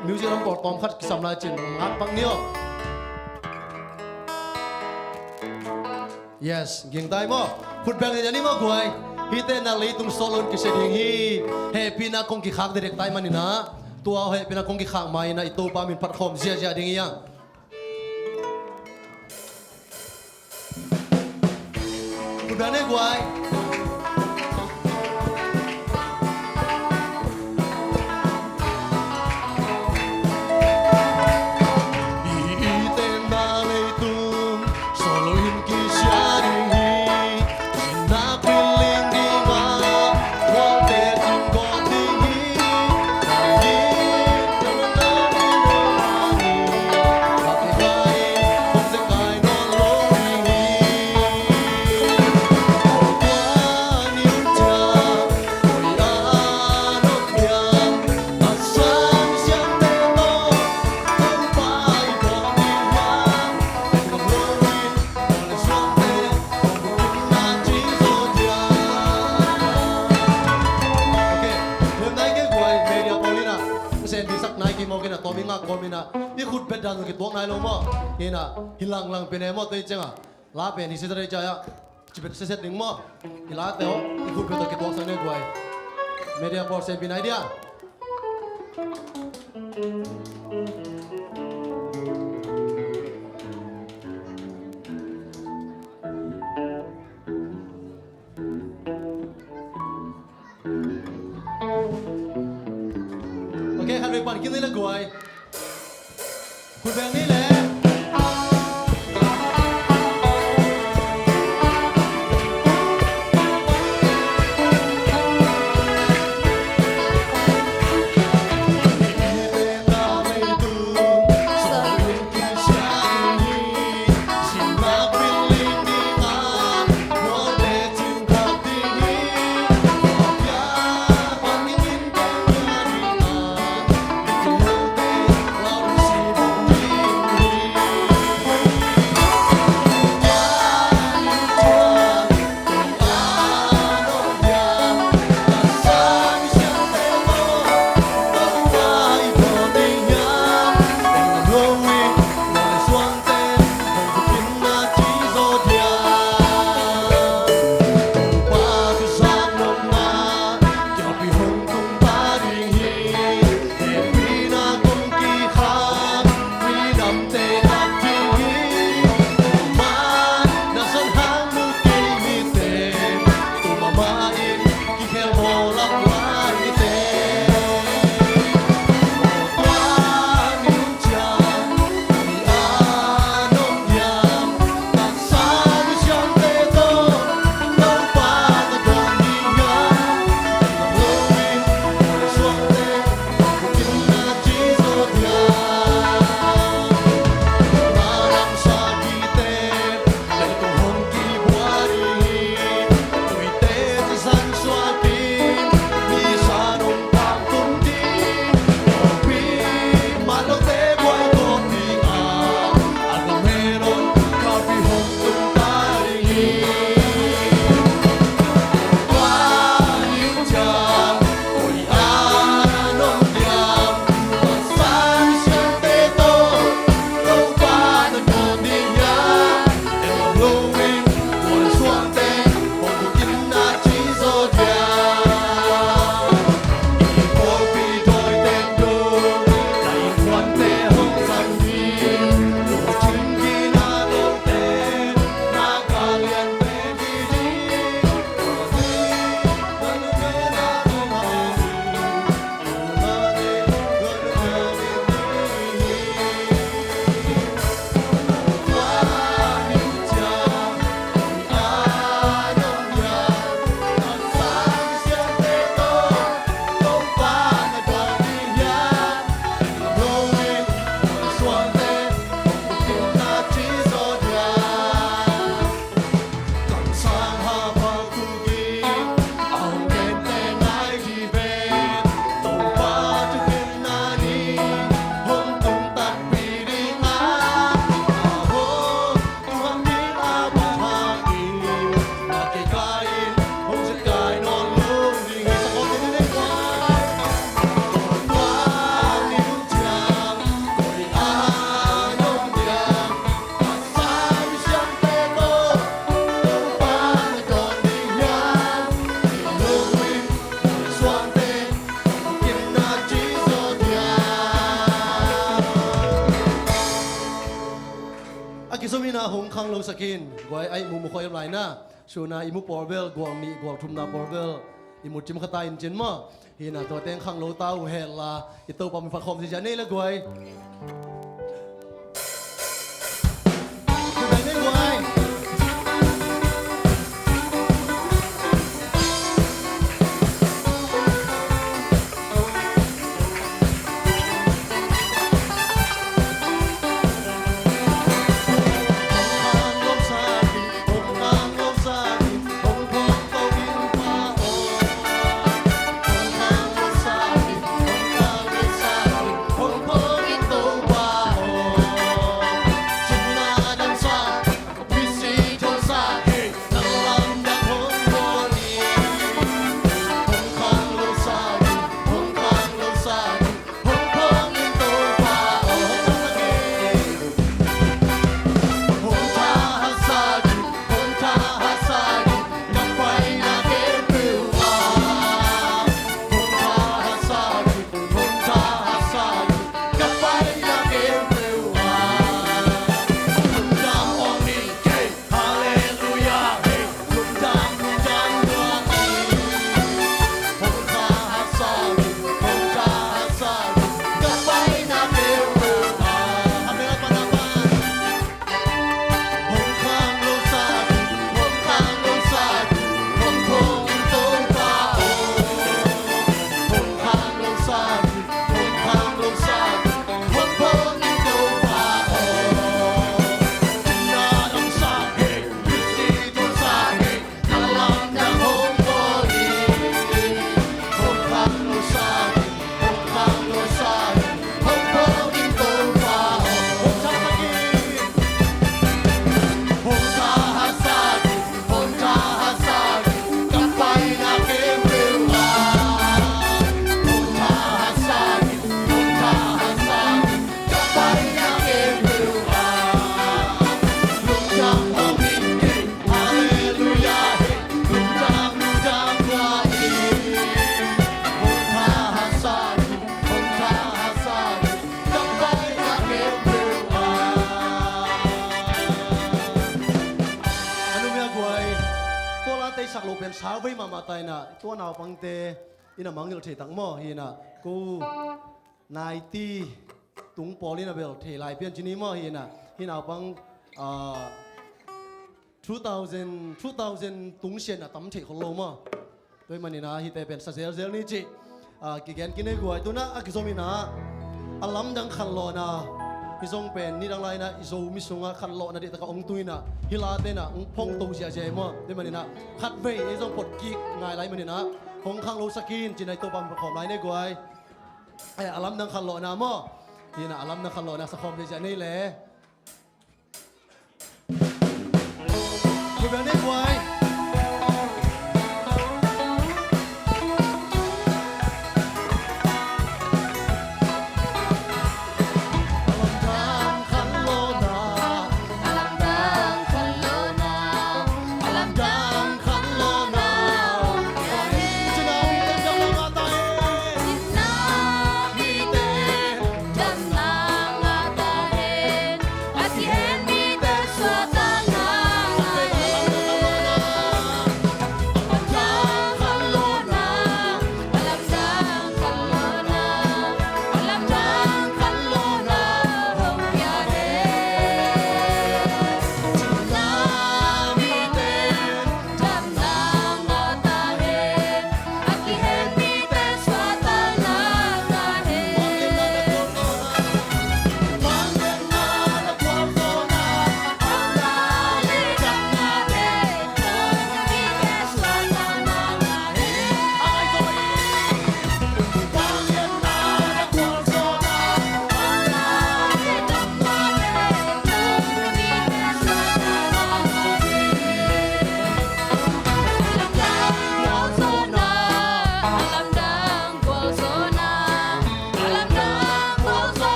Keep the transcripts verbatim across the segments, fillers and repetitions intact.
Music lam pawl tawm khat kisam lai cin, ngat pak ni aw. Yes, ging tai maw? Khut beng ni maw guai. Hihte na leitung sawt loin kisia ding hi. Hehpihna kong kikhak dekdek tai manin ah, tua hehpihna kong kikhak ma-in ah i Topa min phat khawm ziahziah ding hi hang. Khut beng ni guai. Ok, him nai kei guai, media pawl in ah, sen diksak nai kei mawk in ah, tawm i ngak kawm in ah, i khut bet dan uh kituak nai lo maw? In ah, hi langlang pen e maw, tei ciang ah. La pen hi sitare caya. Cipet seset ding maw? I late aw, i khut beng tawh kituaksak ni guai. Media pawl sen pi nai dia. Ok, khat vei pan kik ni le guai. Khut beng ni le. Khang lo sakin, guai ai mu mu khoi lai na. Suna i mu pawl bel, gual nih, gual thumna pawl bel i mu cim kha ta in cin maw. Hi na, tua teng khang lo ta uh hen la, i Topa min phat khawm ziazia nei le guai. Guai nei guai. A numei a guai, tua la teisak lo pen sau vei mahmah ta inah, tua naupangte inah mangngilh thei tak maw, hi inah ko ninety tung pawl inah bel thei lai pian ci ni maw, hi inah, hi naupang, ah, two thousand, two thousand tung sian a tam thei khol lo maw. Tua hi maninah hihte pen sa zelzel ni cih, ah, kigen kinei guai. Tunah a kizom inah a lamdang khanlawhna hi zong pen nidang lai inah i Zomi sungah khanlawhna dihtaka ong tu inah hi late inah ong phongto ziahziah hi maw. Tua hi maninah khatvei ei zong photkik ngai lai maninah hong khang lo sakin cinah i Topa min phat khawm lai nei guai. Ai, a lamdang khanlawhna maw. Hi inah a lamdang khanlawhna sa khawm ziahziah nei le.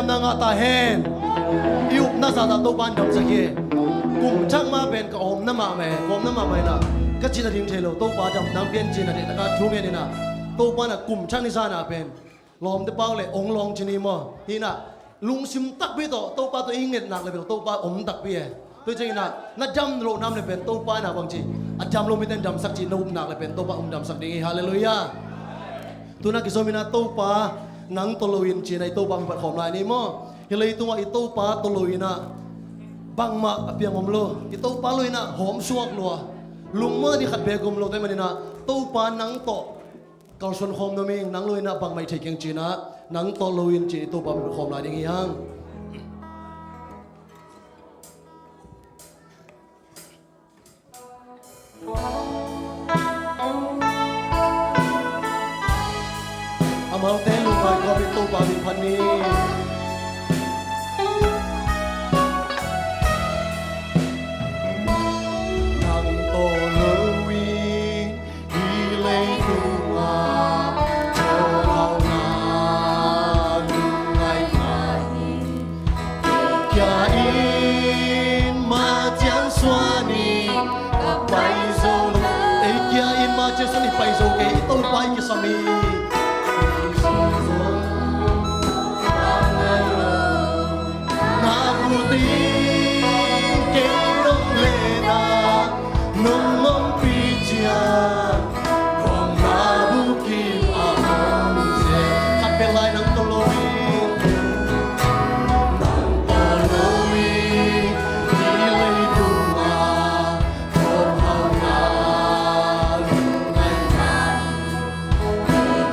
Na ngah ta hen. I upna zahzah Topa in damsak hi. Kum thak mah pen ka omna mahmah e, ka omna mahmah inah ka cihna ding thei lo, Topa dam nang pian cihna deihtakin thungen inah, Topa inah kum thak ni zahna pen lawmte pau le ong lawng ci ni maw? Hi inah lungsim takpi tawh Topa tawh i nget nak le bel Topa om takpi e. Tua ciangin ah na dam loh nam le pen Topa inah bangci a dam lo mite in damsak cih na up nak le pen Topa hong damsak ding hi. Halleluiah. Tu-in ah kizom inah Topa nang tawh lo in ci-in ah i Topa min phat khawm lai ni maw? Hih leitungah i Topa tawh lo inah bangmah a piang om lo. I Topa lo inah hawm suak lua, lungmuang ni khat beek om lo. Tua ahih manin ah Topa nang tawh kalsuan khawm nuam ing, nang lo inah bangmah i thei keng ci-in ah nang tawh lo in ci-in i Topa min phat khawm lai ding hi hang. Amaute lungdam kawmin Topa min phat ni. Nang tawh lo in hih leitungah tawlhauhna lungngaihna hi. Kia in mah ciang suan in ka pai zo lo. Ei kia in mah ciang suan in pai zo kei, i Topa in kisam hi. Na khut in kei nong len a, nong ompih ciang kong na bukim a hong zen. Khat peuh lai nang tawh lo in, nang tawh lo in hih leitungah tawlhauhna lungngaihna hi.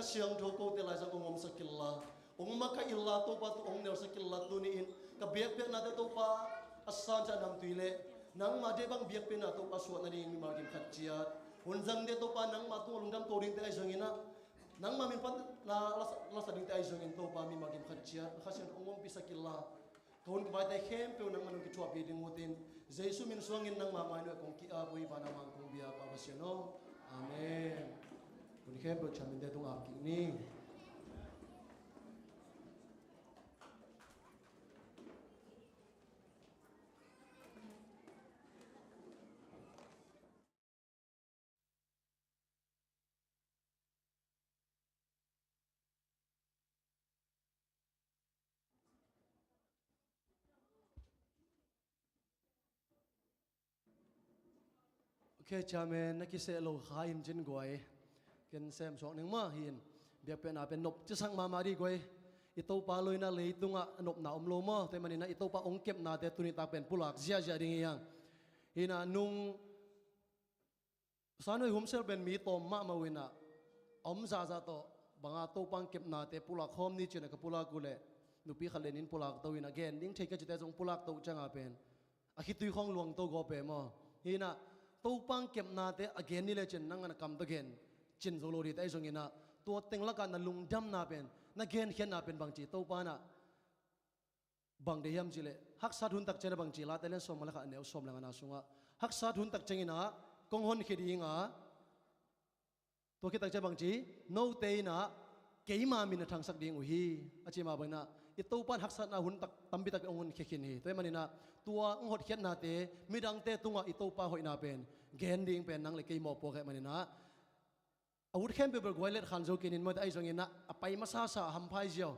Siangtho kote laizang hong omsak inla, hong makaih inla Topa, tu hong nelsak inla, tuni-in ka biakpiaknate Topa, a san ciang a namtui leh nangmah deih bang biakpiakna Topa suah nading mimal kim khat ciat, hun zangte Topa nangmah tungah lungdam ko dingte ahi zongin ah, nangmah min pan na la, la, lasak dingte ahi zongin Topa mimal kim khat ciat Kha Siangtho hong ompisak inla, ka hun ka vaite khempeuh nangmah nong kithuahpih ding utin, Jesu min suangin nangmah mai nuai kong ki-ap uh hi, vanah mang kong biak Pa Pasian aw. Amen. Hun khempeuh ciang mite tung ap kik ni. Ok, chairman, na kiseh lo kha in cin guai. Ken sem suak ning mah hi in. Biakpiakna pen nop cisak mahmah dih guai. I Topa lo in ah leitungah nopna om lo maw. Tua ahih manin ah i Topa hong kepnate tuni tak pen pulak ziahziah ding hi hang. Hi in ah nung Sanwei Humsel pen mi tawm mahmah uh in ah, a om zahzah tawh banga Topa hong kepnate pulak khawm ni ci-in ah ka pulak uh leh, nupi khat le nih in pulak to in ah, gen ding thei ka cite zong pulak to ciangah pen a khitui khawng luang to gawp e maw. Hi in ah Topa hong kepnate a gen ni lecin nang a na kam tawh gen cin zo lo ding te ahi zongin ah, tua teng lakah na lungdamna pen, na genkhiatna pen bangci Topa in ah bang deih hiam cih leh, haksat hun tak ciangin ah bangci, Late lian sawm le khat, a neu sawm le ngana sungah, haksat hun tak ciangin ah kong honkhia ding a, tua khit tak ciang bangci, note in ah keima min na thangsak ding uh hi, a ci mah bangin ah, i Topa in haksatna hun tak tampi tak hong honkhia khin hi. Tua ahih manin ah tua hong hotkhiatnate, midangte tungah i Topa hoihna pen gen ding pen nang le kei mawhpuak ahih manin ah, a ut khempeuh bel guai let khan zo kei ning maw, ahi zongin ah a pai masasa a hampha hi ziau.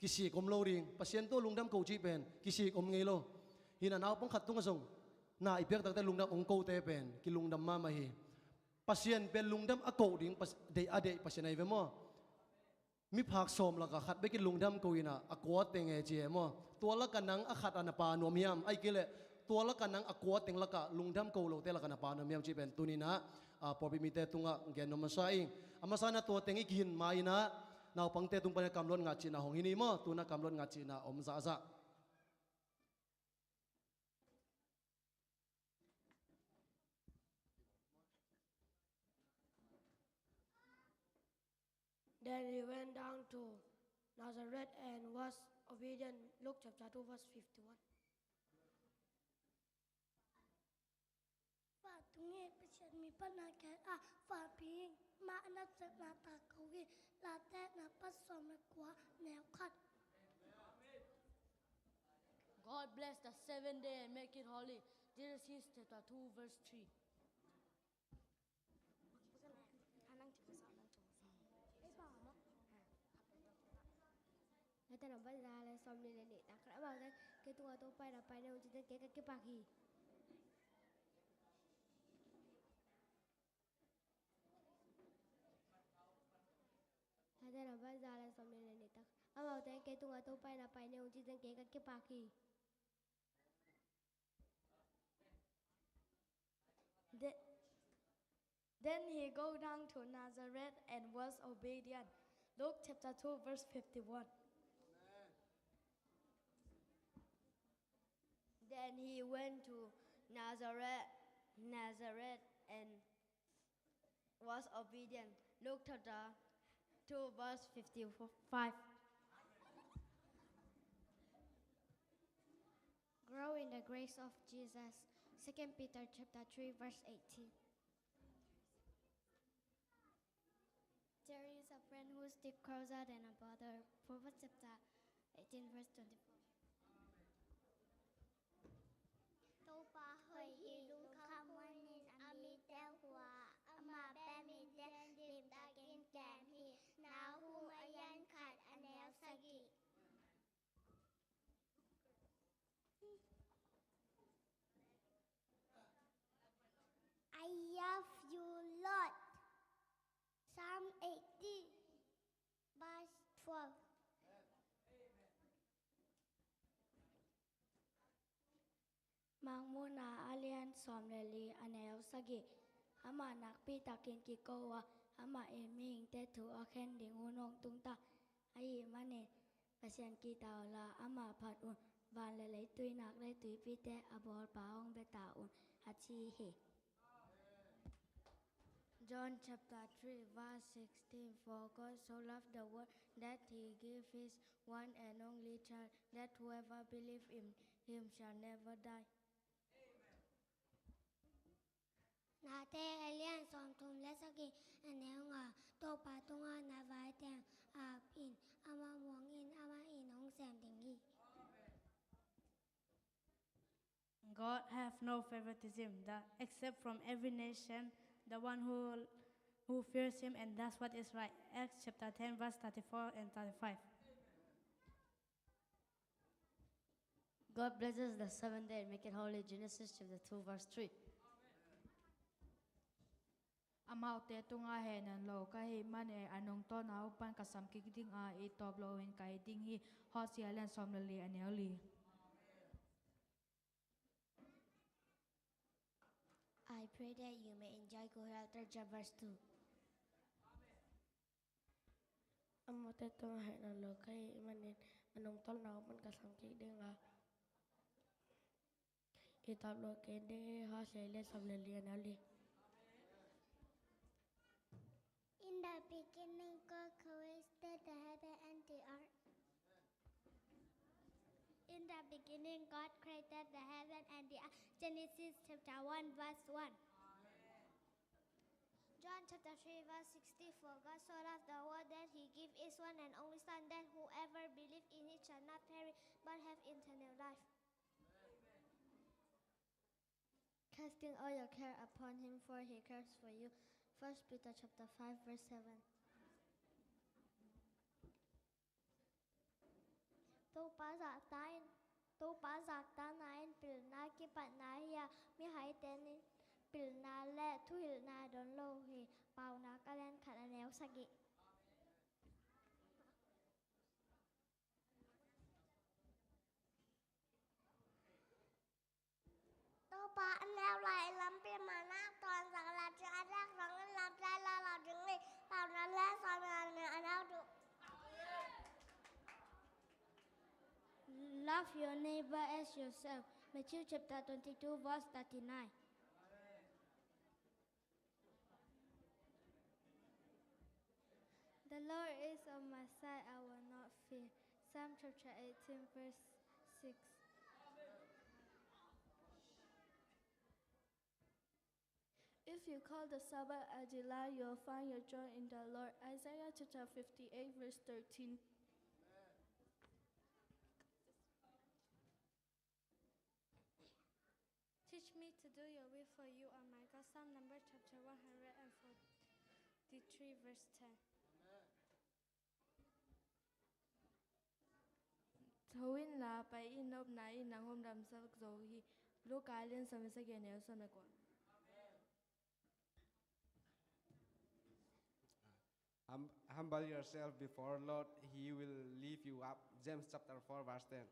Kisik om lo ding, Pasian tawh lungdam ko cih pen kisik om ngei lo. Hi in ah naupang khat tungah zong na i piak takte lungdam hong kote pen kilungdam mahmah hi. Pasian pen lungdam a ko ding, pas-, deih a deih Pasian ahi ve maw. Miphak sawm lakah khat bekin lungdam ko in ah, a kua teng e ci e maw. Tua lakah nang a khat ah na pha nuam hiam? Ahih kei leh tua lakah nang a kua teng lakah lungdam ko lote lakah na pha nuam hiam cih pen tuni in ah, ah, pawlpi mite tungah gen nuam masa ing. A masa in ah tua teng i kihin ma in ah, naupangte tung pan a kamluat ngat cihna hong hi ni maw. Tu in ah kamluat ngat cihna om zahzah. Then he went down to Nazareth and was obedient. Luke chapter two, verse fifty-one. Fa tung hi, Pasian min pan a kiat a, fa ping, mah a na sepna ta ko hi, Late na pat sawm le kua, neu khat. God bless the seventh day and make it holy. Genesis chapter two, verse three. Late na banza le sawm nih le nih tak khat, amaute kei tungah Topa in a pai ni ung cih ciang kei ka kipak hi. Late na banza le sawm nih le nih tak, amaute kei tungah Topa in a pai ni ung cih ciang kei ka kipak hi. The-, then he go down to Nazareth and was obedient. Luke chapter two, verse fifty-one. Then he went to Nazareth, Nazareth and was obedient. Luke chapter two, verse fifty-five. Grow in the grace of Jesus. Second Peter chapter three, verse eighteen. There is a friend who stick closer than a brother. Proverbs chapter eighteen, verse twenty-four. Topa hoih hi, lungkham hunin a mite hua, amah pen mite limtakin kem hi. Nahum a lian khat, a neu sagih. I love you, Lord. Psalm eighty, verse twelve. Mangmuhna a lian sawm le li, a neu sagih. Amah nakpi takin kiko a, Amah in mihingte thu a khen ding hun hong tung ta ahih manin Pasian kiangah la, amah phat un, van le leitui nak le tuipite a bawlpa hong bia ta un, a ci hi. John chapter three, verse sixteen. For God so loved the world that he gave his one and only child, that whoever believes in him shall never die. Nate a lian sawmthum le sagih, a neu nga. Topa tungah na vai teng ap in, amah muang in, amah in hong sem ding hi. God have no favoritism, the, except from every nation, the one who, who fears him and does what is right. Acts chapter ten, verse thirty-four and thirty-five. God blesses the seventh day and make it holy. Genesis chapter two, verse three. Amaute tungah hehna lo ka hih manin, a nungtawna uh pan ka sam kik ding a, i tawp loh uh in ka hi ding hi. Hosea lian sawm le li, a neu li. I pray that you may enjoy good health. Third John verse two. Amaute tungah hehna lo ka hih manin, a nungtawna uh pan ka sam kik ding a, i tawp loh uh in ka hi ding hi. Hosea lian sawm le li, a neu li. In the beginning, God created the heaven and the earth. In the beginning, God created the heaven and the earth. Genesis chapter one, verse one. John chapter three, verse sixty-four. God so loved the world that he gave his one and only Son, that whoever believes in him shall not perish but have eternal life. Casting all your care upon him, for he cares for you. First Peter chapter five, verse seven. Topa zahta in, Topa zahta na in pilna kipatna hi a, mihaite in pilna le thuhilhna don lo hi. Paunak a lian khat, a neu sagih. Topa a neu lai lampi mana tuan zang la ding a, dak zong in lampi lai la la ding hi. Paunak lian sawm le li, a neu thum. Love your neighbor as yourself. Matthew chapter twenty-two, verse thirty-nine. The Lord is on my side, I will not fear. Psalm chapter eighteen, verse six. If you call the Sabbath a delight, you will find your joy in the Lord. Isaiah chapter fifty-eight, verse thirteen. Teach me to do your will, for you are my God. Psalm number chapter one hundred and forty-three, verse ten. Tho inla, pai in, nopna in nang hong damsak zo hi. Luka lian sawm le sagih, a neu sawm le kua. Hum-, humble yourself before Lord, he will lift you up. James chapter four, verse ten.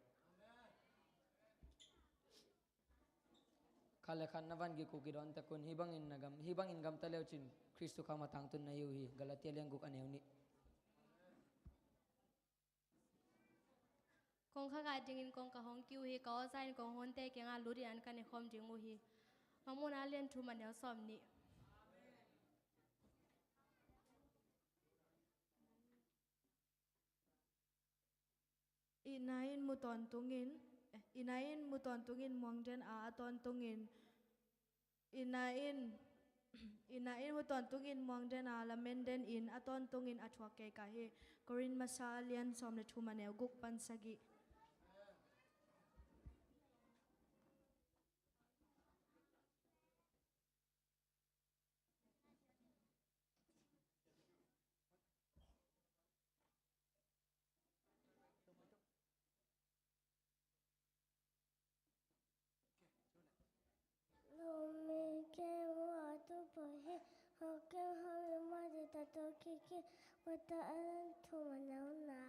Khat le khat na van gik uh kidawn tek un, hih bangin na gam, hih bangin gamta le uh cin Khristu khang matang tun na hi uh hi. Galatia lian guk, a neu nih. Kong kha ngai dingin kong ka hong kiu hi, ka awza in kong honte kiangah lut in an ka ne khawm ding uh hi. Mangmuhna lian thum, a neu sawm nih. Itna in mu tawntungin, eh, itna in mu tawntungin muang den a, a tawntungin, itna in, itna in mu tawntungin muang den a, lamen den in, a tawntungin a thuak kei ka hi. Korin masa lian sawm le thum, a neu guk pan sagih. Lumi keng hua tu po hi, ho keng ho mi ma di ta to ki ki, wa ta a lan tu ma nau na.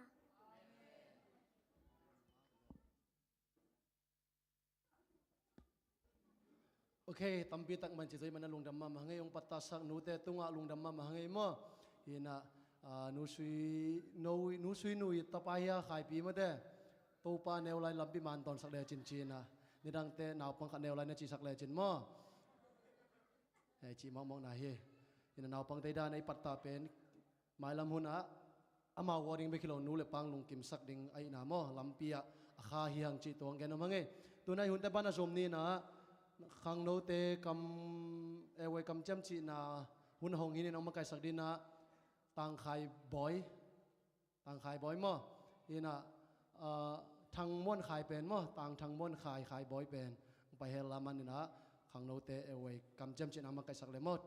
Ok, tampi tak man ci zoi man a lungdam mahmah ngei, hong pattahsak nute tungah lungdam mahmah ngei maw. Hinah, ah, nu sui, nu, nu sui nu i tapa hia Khaipi mate. Topa neu lai lampi man tawnsak lecin cinah. Nidangte naupang khat neu lai na cisak lecin maw. Eh, cih mawkmawk na hi. Hinah naupang tei dan ei pattah pen mailam hunah amau aw ding bek hi lo, nu le pang lungkimsak ding ahihna maw, lampi ah a kha hi hang cih tuang gen om hang e. Tunah i hunte ban a zom ninah khangnote kam, eh, airway kamciam cihna hun a hong hi ninah hong makaisak dinah Tangkhai Bawi, Tangkhai Bawi maw. Hinah, ah, Thang Muan Khai pen maw, Tang Thang Muan Khai, Khai Bawi pen hong pai hel la man ninah khangnote airway kamciam cihna makaisak le maw.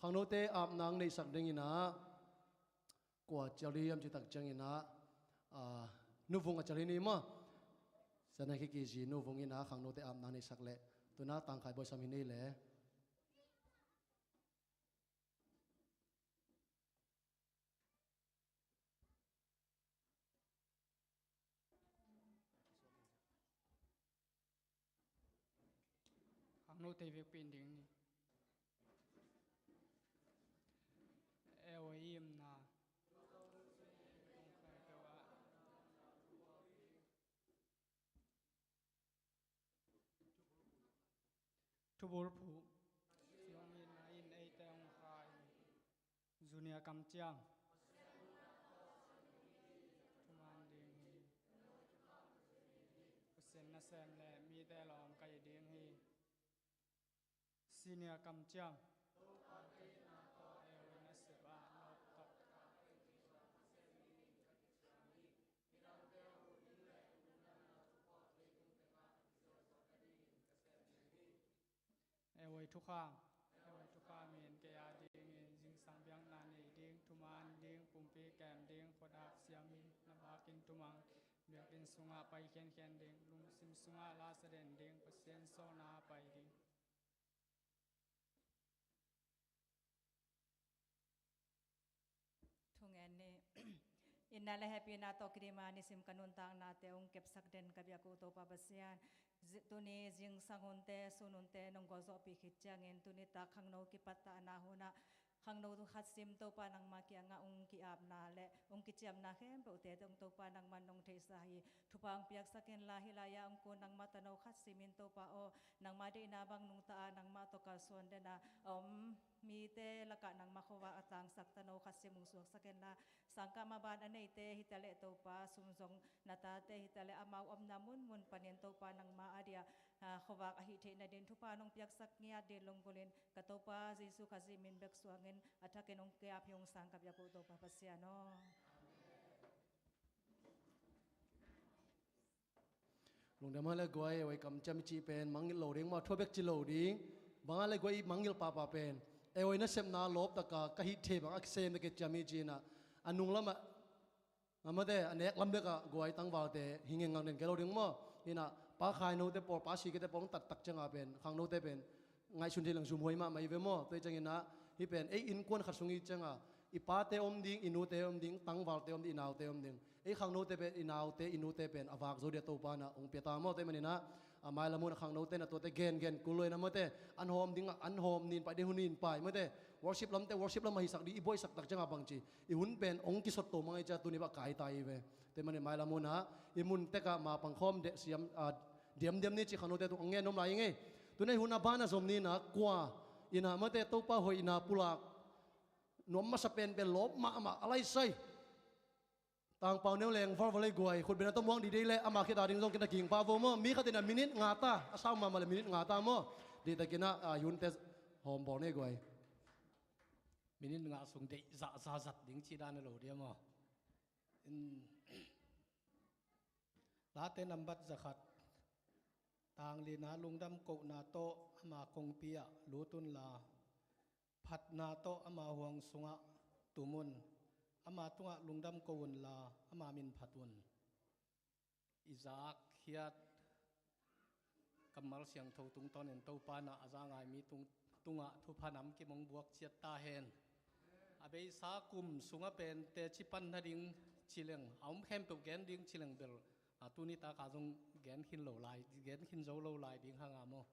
Khangnote apna hong neihsak dinginah kua cial hiam cih tak cianginah, ah, Nu Vung a cial hi ni maw. Sana khiki zi Nu Vung inah khangnote apna neihsak leh tunah Tangkhai Bawi sam hi ni le. Khangnote vekpi in ding ni. Airway imna. Thubulphuh. Siangin a in eite hong khai. Junior kamciam. Thuman ding hi. Pasian nasem le mite lawm ka hi ding hi. Senior kamciam. Topa deihna tawh eu nasep ah nop taktak. Airway thukham. Airway thukham in kei a dingin zingsang biakna nei ding, thuman ding, pumpi kem ding, khuadak siamin, na bakin tumang, biakinn sungah pai khiankhian ding, lungsim sungah la sa den ding, Pasian sawlna pai ding. Thungen ni. Itna le hehpihna tawh kidima nisim ka nuntaknate hong kepsak den ka biak uh Topa Pasian. Zi-, tuni zingsang hunte, sun hunte nong gualzawhpih khit ciangin tuni tak khangno kipattahna hunah khangno khat sim Topa nangma kiangah hong ki-apna le hong kiciamna khempeuhte tawh Topa nangman nong theihsa hi. Thupha hong piaksak inla hih lai-ah hong kun nangma tano khat simin Topa aw, nangma deihna bang nungta a nangmah tawh kalsuan dena a om mite lakah nangma khuavak a tangsak tano khat sim hong suaksak inla, sangkah maban a neite hitaleh Topa, sum zong na tate hitaleh amau omna munmun panin Topa nangma a dia, ah, khuavak ahih theih nadin thupha nong piaksak ngiat din lunggulhin ka Topa Jesu Khazih min bek suangin a thakin hong ki-ap hi hong sang ka biak uh Topa Pasian aw. Lungdam a le guai, airway kamciam i cih pen mangngilh lo ding maw, thu bek ci lo ding. Bang a le guai i mangngilh pahpah pen airway nasepna lawp taka ka hih thei bang a kisem na kiciam hi cinah a nung lamah, a mate a nek lam bekah guai tangvalte hi ngengngak den kei lo ding maw. Hinah Pa Khai note pawl, Pa Si Kite pawl hong tattak ciangah pen khangnote pen ngaihsun theih leng zumhuai mahmah hi ve maw. Tua hi cianginah hih pen ei innkuan khat sung hi ciangah i pate om ding, i nute om ding, tangvalte om ding, i naute om ding. Ei khangnote pen i naute i nute pen a vak zo dia Topa na hong pia ta maw. Tua hi maninah a mailam hun a khangnote na tuate gengen kul lo inah mate an hawm dingah an hawm nin pai ding hun nin pai mate. Worship lamte worship lam ahisak ding i buaisak tak ciangah bangci i hun pen hong kisot to mang ei cia tuni bah kai ta hi ve. Tua hi manin mailam hunah i mun tekah mapang khawm deh siam, ah, diamdiam ni ci khangnote tung hong ngen nuam lai hi ngei. Tuna i hun a ban a zom ninah kua inah mate Topa hoihna pulak nuam masa penpen lawp mahmah a laisai Tangpau Neu Leng Valvalei guai khutbena tawh muang didei le ama khita ding zong kina kingpa vo maw. Mi khatinah minit nga ta a sau mahmah le minit nga ta maw. Dihtakinah, ah, i hunte hawm bawl nei guai. Minit nga sung deih zahzah zat ding cih dan a lo dia maw. In, Late nambat zakhat. Tanglina lungdam kohna tawh ama kongpi ah lut unla, phatna tawh ama huang sungah tum un. Ama tungah lungdam ko unla ama min phat un. I zak khiat kammal siangtho tungtawnin Topa na a za ngai mi tung, tungah thupha nam kim hong buak ciat ta hen. A beisa kum sungah pen teci pan nading ci leng, a om khempeuh gen ding ci leng bel, a, tuni taka zong gen khin lo lai, gen khin zo lo lai ding hanga maw.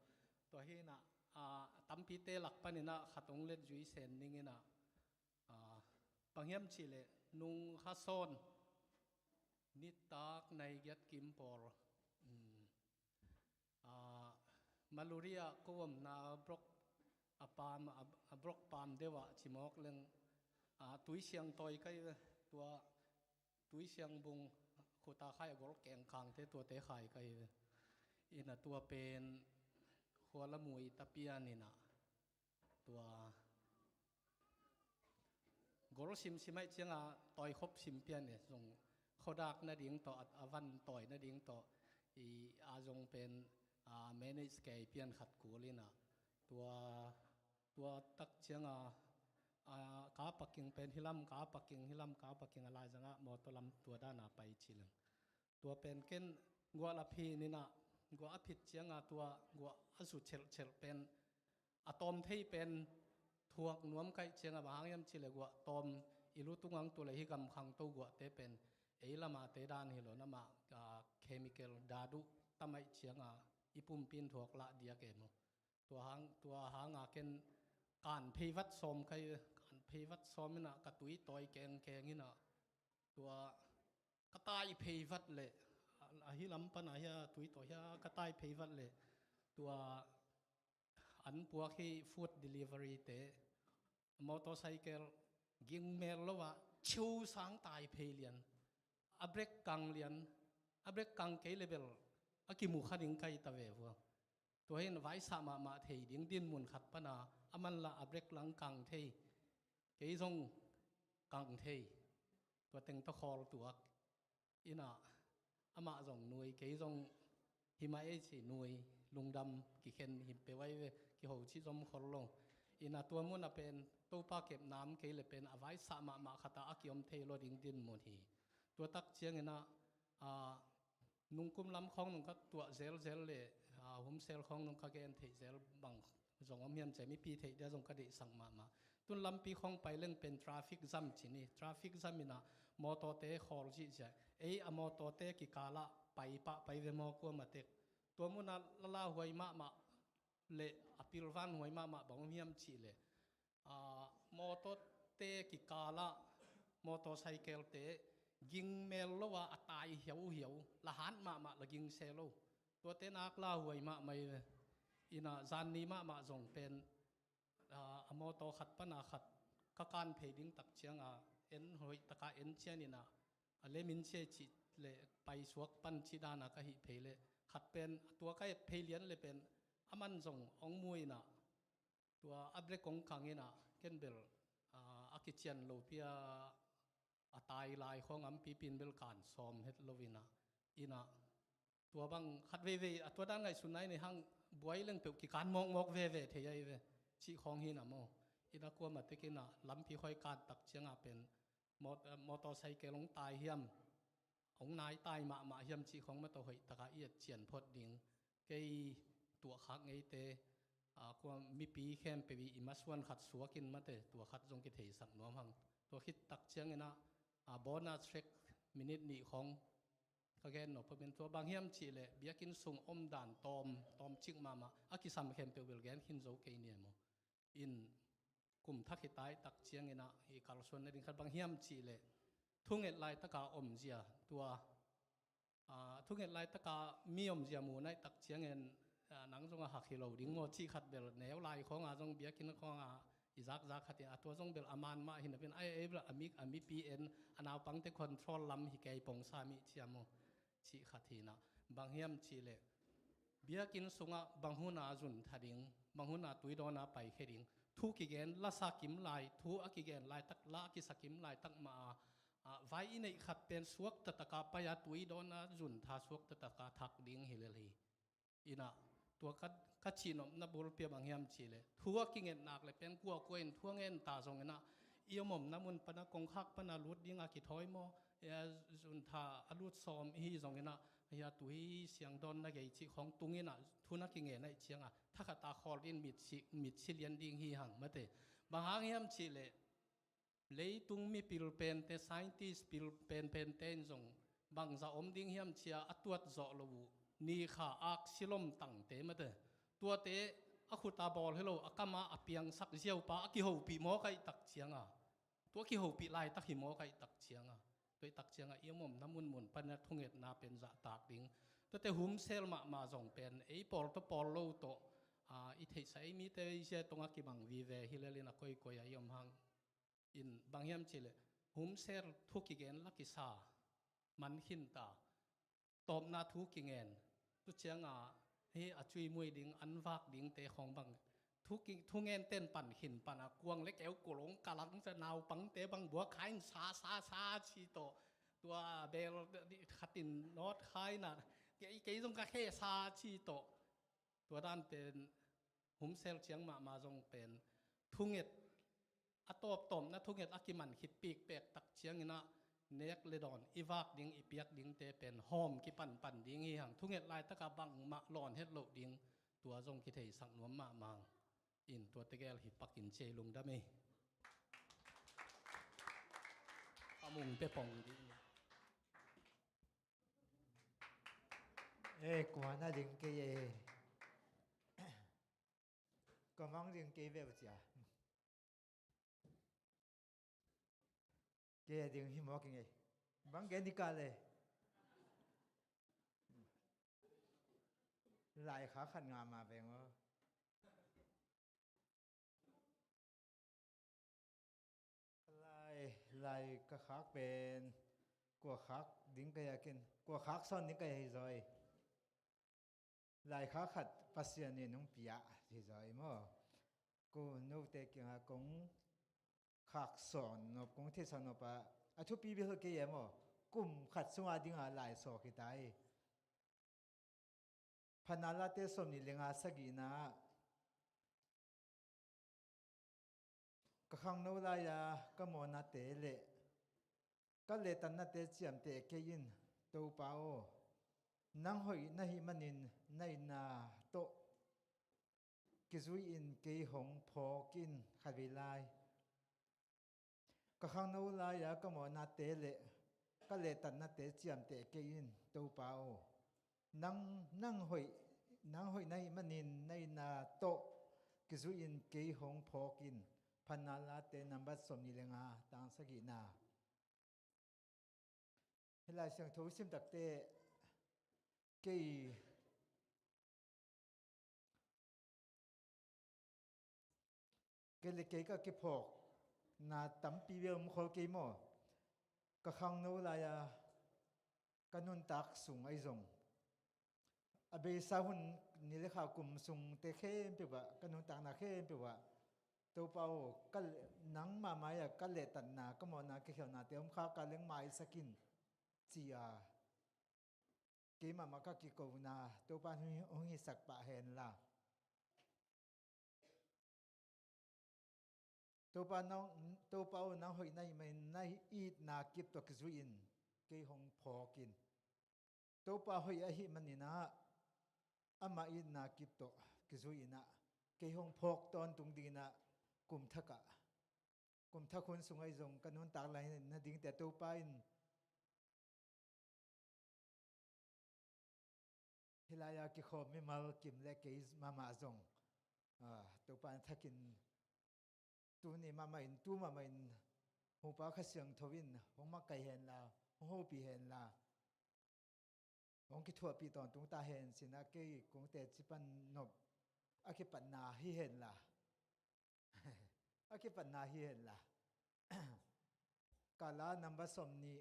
Tua hinah, a, tampite lak paninah khat hong let zui sen ninginah, a, bang hiam cihleh nung kha sawn nitak nai giat kim pawl, um, a, Maluri ah ko omna brok a pam, a, a brok pam deuh ah cimawk leng, a, tui siang tawi kai ve. Tua tui siang bung khuta khai a gol kengkangte tuate khai kai ve. Ina tua pen khua lamui tapian ina tua gol simsim aih cianga tawi khop simpian e zong khodak nading tawh a, a van tawi nading tawh i a zong pen, a, manage kei pian khat kul ina tua tua tak cianga, a, ka paking pen hilam ka paking hilam ka paking a laizangah mawtaw lam tua dana pai cileng. Tua pen ken guah a phi ninah guah a phit cianga tua guah a zu chelhchelh pen a tawm thei pen thuak nuam kaih cianga bang hang hiam cileh guah tawm i lutung ang tuleh hi gam khangto guahte pen ei lamate dan hi lo namah, a, chemical daduh tamaih cianga i pumpin thuak lah diak e maw. Tua hang, tua hanga ken kan pheivat sawm kai ve. Kan pheivat sawm inah ka tui tawi kengkeng inah tua ka tai pheivat leh a, a hi lam pana hia tui tawi hia ka tai pheivat leh tua an puak hi food delivery te motorcycle ging mel lo ah ciu sang tai phei lian a brek kang lian a brek kang kei lebel a kimu kha ding kai ta ve vua. Tua hin vaisah mahmah thei ding dinmun khat pana a manlah a brek lang kang thei kei zong kang thei. Tua teng tawh khawl tuak inah amah zong nui kei zong himah ei ci nui lungdam kikhen hi peuh ai ve kiho cih zom khol lo. Inah tua munah pen Topa kepna om kei le pen a vaisah mahmah khatah a kiom thei lo ding dinmun hi. Tua tak cianginah, a, nungkum lam khawng nung ka tuah zelzel le, a, humsel khawng nung ka gen theih zel bang zong om hiam cia mipi theih dia zong ka deihsak mahmah. Tun lampi khawng pai leng pen traffic jam ci ni. Traffic jam inah mawtawte khawl zihziah ei a mawtawte kikalah pai pah pai ve maw kuamatek. Tua munah lala huai mahmah le a pilvan huai mahmah bang om hiam cihleh, a, mawtawte kikalah mawtawcycle-te ging mel lo a a tai hiauhiau la hat mahmah la ging se lo. Tuate nak la huai mahmah i ve. Inah zanni mahmah zong pen, a, a mawtaw khat pana khat ka kan phei ding tak cianga en hoih taka en cian inah a lemin cia cih le paisuak pan cih dana ka hih phei le khat pen a tua ka et phei lian le pen a man zong ong mu inah tua a brek ong kang inah ken bel, a, a kician lopi a a tai lai khawng ampipin bel kan sawm het lo inah, inah tua bang khat veivei a tua dan ngaihsutna i nei hang buai leng peuh kikan mawkmawk veve thei ahi ve cih khawng hi na maw. Inah kuamatek inah lampi khawi kan tak ciangah pen mawt-, mawtawcycle hong tai hiam, hong nai tai mahmah hiam cih khawng mataw hoih takah i et cian phot ding. Kei tuahkhak ngeite, a, kua mipi khempeuh i masuan khat suakin mate tua khat zong kitheisak nuam hang. Tua khit tak cianginah, a, bonus track minute nih khawng ka gen nop pawmin tua bang hiam cihleh biakinn sung omdan tawm, tawmcik mahmah a kisam khempeuh bel gen khin zo kei nia maw. In kum thak hi tai tak cianginah i kalsuan nading khat bang hiam cihleh thunget laitaka omzia tua, a, thunget laitaka mi omzia mu naih tak ciangin, a, nang zong a hak hi lo ding maw cih khat bel neu lai khawnga zong biakinn khawnga i zakzak khatin a tua zong bel a man mah hi napin ai ei bel a mi, a mipi en a naupangte control lam hi kei pongsa mih cia maw. Cih khat hinah bang hiam cihleh biakinn sungah bang huna zun tha ding, bang huna tuidawna paikhia ding, thu kigen lasa kim lai, thu a kigen laitak la a kisa kim laitak mah a, a, vai i neih khat pen suaktataka pai a tuidawna zun tha suaktataka thak ding hi lel hi. Inah tua ka, ka cihnopna bulpia bang hiam cihleh thu a kingetnak le pen kuakua in thu a ngen ta zonginah i omomna mun pana kongkhak pana lut dinga kithawi maw, e, zun tha a lut sawm ihi zonginah hia tui siang dawn na gei cih khawng tunginah thu na kingen aih cianga thakhata khawl din mitsi, mitsi lian ding hi hang mate. Bang hang hiam cihleh leitung mipil pente, scientist pil penpente in zong bangza om ding hiam cia a tuat zawh lo uh ni kha ak silom tangte mate. Tuate a khuta bawl hi lo, a kama a piangsak ziaupa a kihopih mawk ahih tak cianga, tua kihopih laitak hi mawk ahih tak cianga, tua ahih tak cianga i om omna munmun pana thungetna pen zahtak ding. Tuate humsel mahmah zong pen ei pawl tawh pawl lo tawh, a, i theihsa ei mite ei zia tongah kibang vive hi lelin a koikoi a i om hang. In bang hiam cihleh, humsel thu kigen la kisa, man khinta, tawpna thu kingen, tu cianga hih a cuimui ding, an vak dingte khong bang, thu ki-, thungen ten pan khin pana kuang le keu kulong kalang ca naupangte bang bua khain sa, sa, sa ci tawh, tua bel khatin nawt khaina, kei, kei zong ka khe sa ci tawh. Tua dan pen humsel ciang mahmah zong pen thunget, a tawptawpna thunget a kiman khit pikpek tak cianginah nek le dawn i vak ding, i piak dingte pen hawm kipanpan ding hi hang. Thunget laitaka bangmah lawn het loh ding, tua zong kitheisak nuam mahmah in tua tegel hi pakin ciei lungdam ei. A mung pe pong ding. Eh, kuan a ding kei eh. Ka mang ding kei veu cia. Kei a ding hi mawk ing ei. Bang gen di ka le. Lai kha khat nga ma veng aw. Lai, lai ka khak pen kua khak ding ka yakin, kua khak sawn ding ka ya hi zaw ei. Lai khak khat Pasian in hong pia hi zaw ei maw. Ko note kiangah kong khak sawn nop, kong theihsak nop ah a thupi bil kei e maw. Kum khat sunga dinga lai sawk hi ta ei. Phanalate sawmnih le nga sagihna ah, ka khangno lai-a ka mawhnate le ka lehtatnate ciamteh kei in, Topa aw. Nang hoih na hih manin na itna tawh kizui in kei hong phawk in khatvei lai. Ka khangno lai-a ka mawhnate le ka lehtatnate ciamteh kei in, Topa aw. Nang, nang hoih, nang hoih na hih manin na itna tawh kizui in kei hong phawk in. Phanalate nambat sawmnih le nga, tang sagihna. Hih Lai Siangtho sim takte kei, kei le kei ka kiphawkna tampi vel om khol kei maw. Ka khangno lai-a ka nuntak sung ahi zong, a beisa hun ni le kha kum sungte khempeuh ah, ka nuntakna khempeuh ah, Topa aw, ka le-, nang mahmah ah ka lehtatna, ka mawhna, ka khialhnate om kha ka leng maisak in, ci-a kei mahmah ka kikona Topa in hong, hong hisak pah hen la. Topa nang, Topa aw, nang hoih na hih manin na itna kip tawh kizui in kei hong phawk in. Topa hoih ahih manin ah, ama itna kip tawh kizui in ah kei hong phawk tawntung dingin ah, kum thak ah, kum thak hun sung ahi zong ka nuntak lai nadingte Topa in hih lai-a kikhawm mimal Kim le kei mahmah zong, ah, Topa in thakin tuni mahmah in, tu mahmah in, Hupa Kha Siangtho in hong makaih hen la, hong hopih hen la, hong kithuahpih tawntung ta hen ci-in ah kei kong teci pan nop a kipatna hi hen la. A kipatna hi hen la. Kala nambat sawmnih,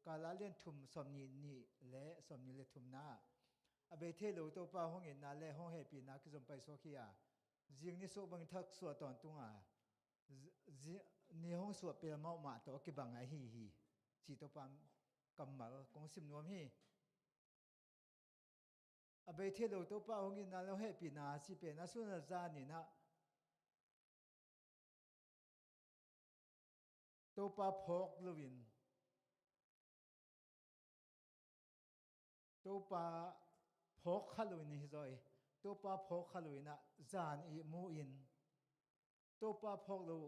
Kala lian thum sawmnih nih le sawmnih le thumna ah, a bei thei lo Topa hong itna le hong hehpihna kizom paisuak hi a, zing ni suak bangin thak suah tawntung a, zi-, zi-, ni hong suah pel mahmah tawh kibang ahi hi, ci Topa kammal kong sim nuam hi. A bei thei lo Topa hong itna le hong hehpihna cih pen a sun a zan in ah Topa phawk loin, Topa phawk kha loin hi zaw ei. Topa phawk kha loin ah zan ihmu in, Topa phawk lo,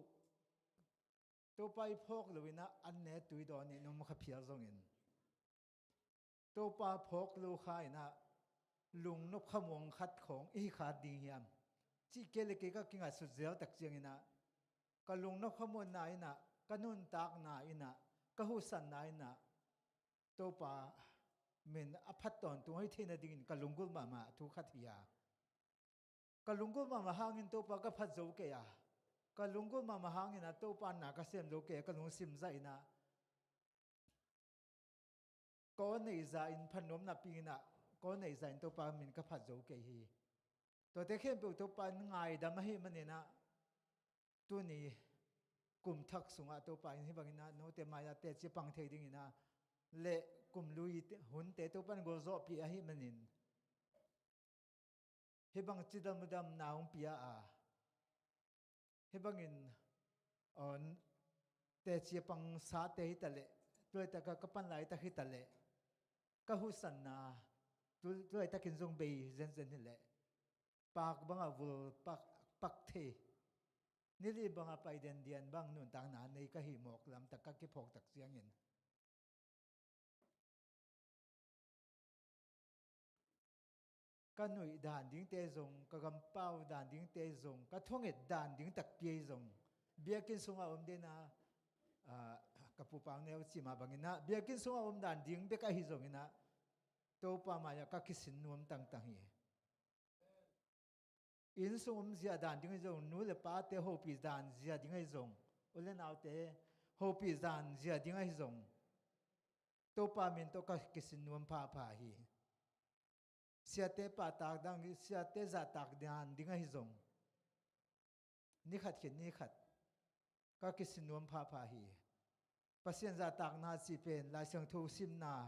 Topa i phawk loin ah an ne tui dawn in om kha phial zongin, Topa phawk lo kha in ah lungnop kha muang khat khawng i hi kha ding hiam? cih kei le kei ka kingatsut zel tak ciangin ah, ka lungnop khamuanna in ah, ka nuntakna in ah, ka huhsanna in ah, Topa min a phat tawntung hoih theihna dingin ka lunggulh mahmah thu khat hi a. Ka lunggulh mahmah hangin Topa ka phat zo kei a, ka lunggulh mahmah hangin ah Topa na ka sem zo kei a, ka lungsim zah in ah, ka aw neih zah in phatnuam napi in ah, ka aw neih zah in Topa min ka phat zo kei hi. Tuate khempeuh Topa in ngaidam ahih manin ah, tuni kum thak sungah Topa in hih bangin ah note mai-ah teci a pang thei dingin ah, le kum lui hunte Topa in gualzawhpih ahih manin, hih bang cidamdamna hong pia a, hih bangin, aw, teci a pangsate hi ta leh, tu laitak ka, ka pan laitak hi ta leh, ka huhsanna, tu, tu laitakin zong bei zenzen hi leh, paak bangah vul pak, pak thei, nili bangah pai dendian bang nuntakna nei ka hih mawk lamtak ka kiphawk tak ciangin, ka nuih dan dingte zong, ka gampau dan dingte zong, ka thunget dan ding takpi ahi zong, biakinn sungah om den a, ah, ka pupang neu cih mah bangin ah, biakinn sungah om dan ding bek ahi zongin ah, Topa mai-ah ka kisin nuam tangtang hi. Inn sung om zia dan ding ahi zong, nu le pate hopih dan zia ding ahi zong, u le naute hopih dan zia ding ahi zong, Topa min tawh ka kisin nuam phapha hi. Siate pahtak dan, siate zahtak dan ding ahi zong, ni khat khit ni khat ka kisin nuam phapha hi. Pasian zahtakna cih pen Lai Siangtho simna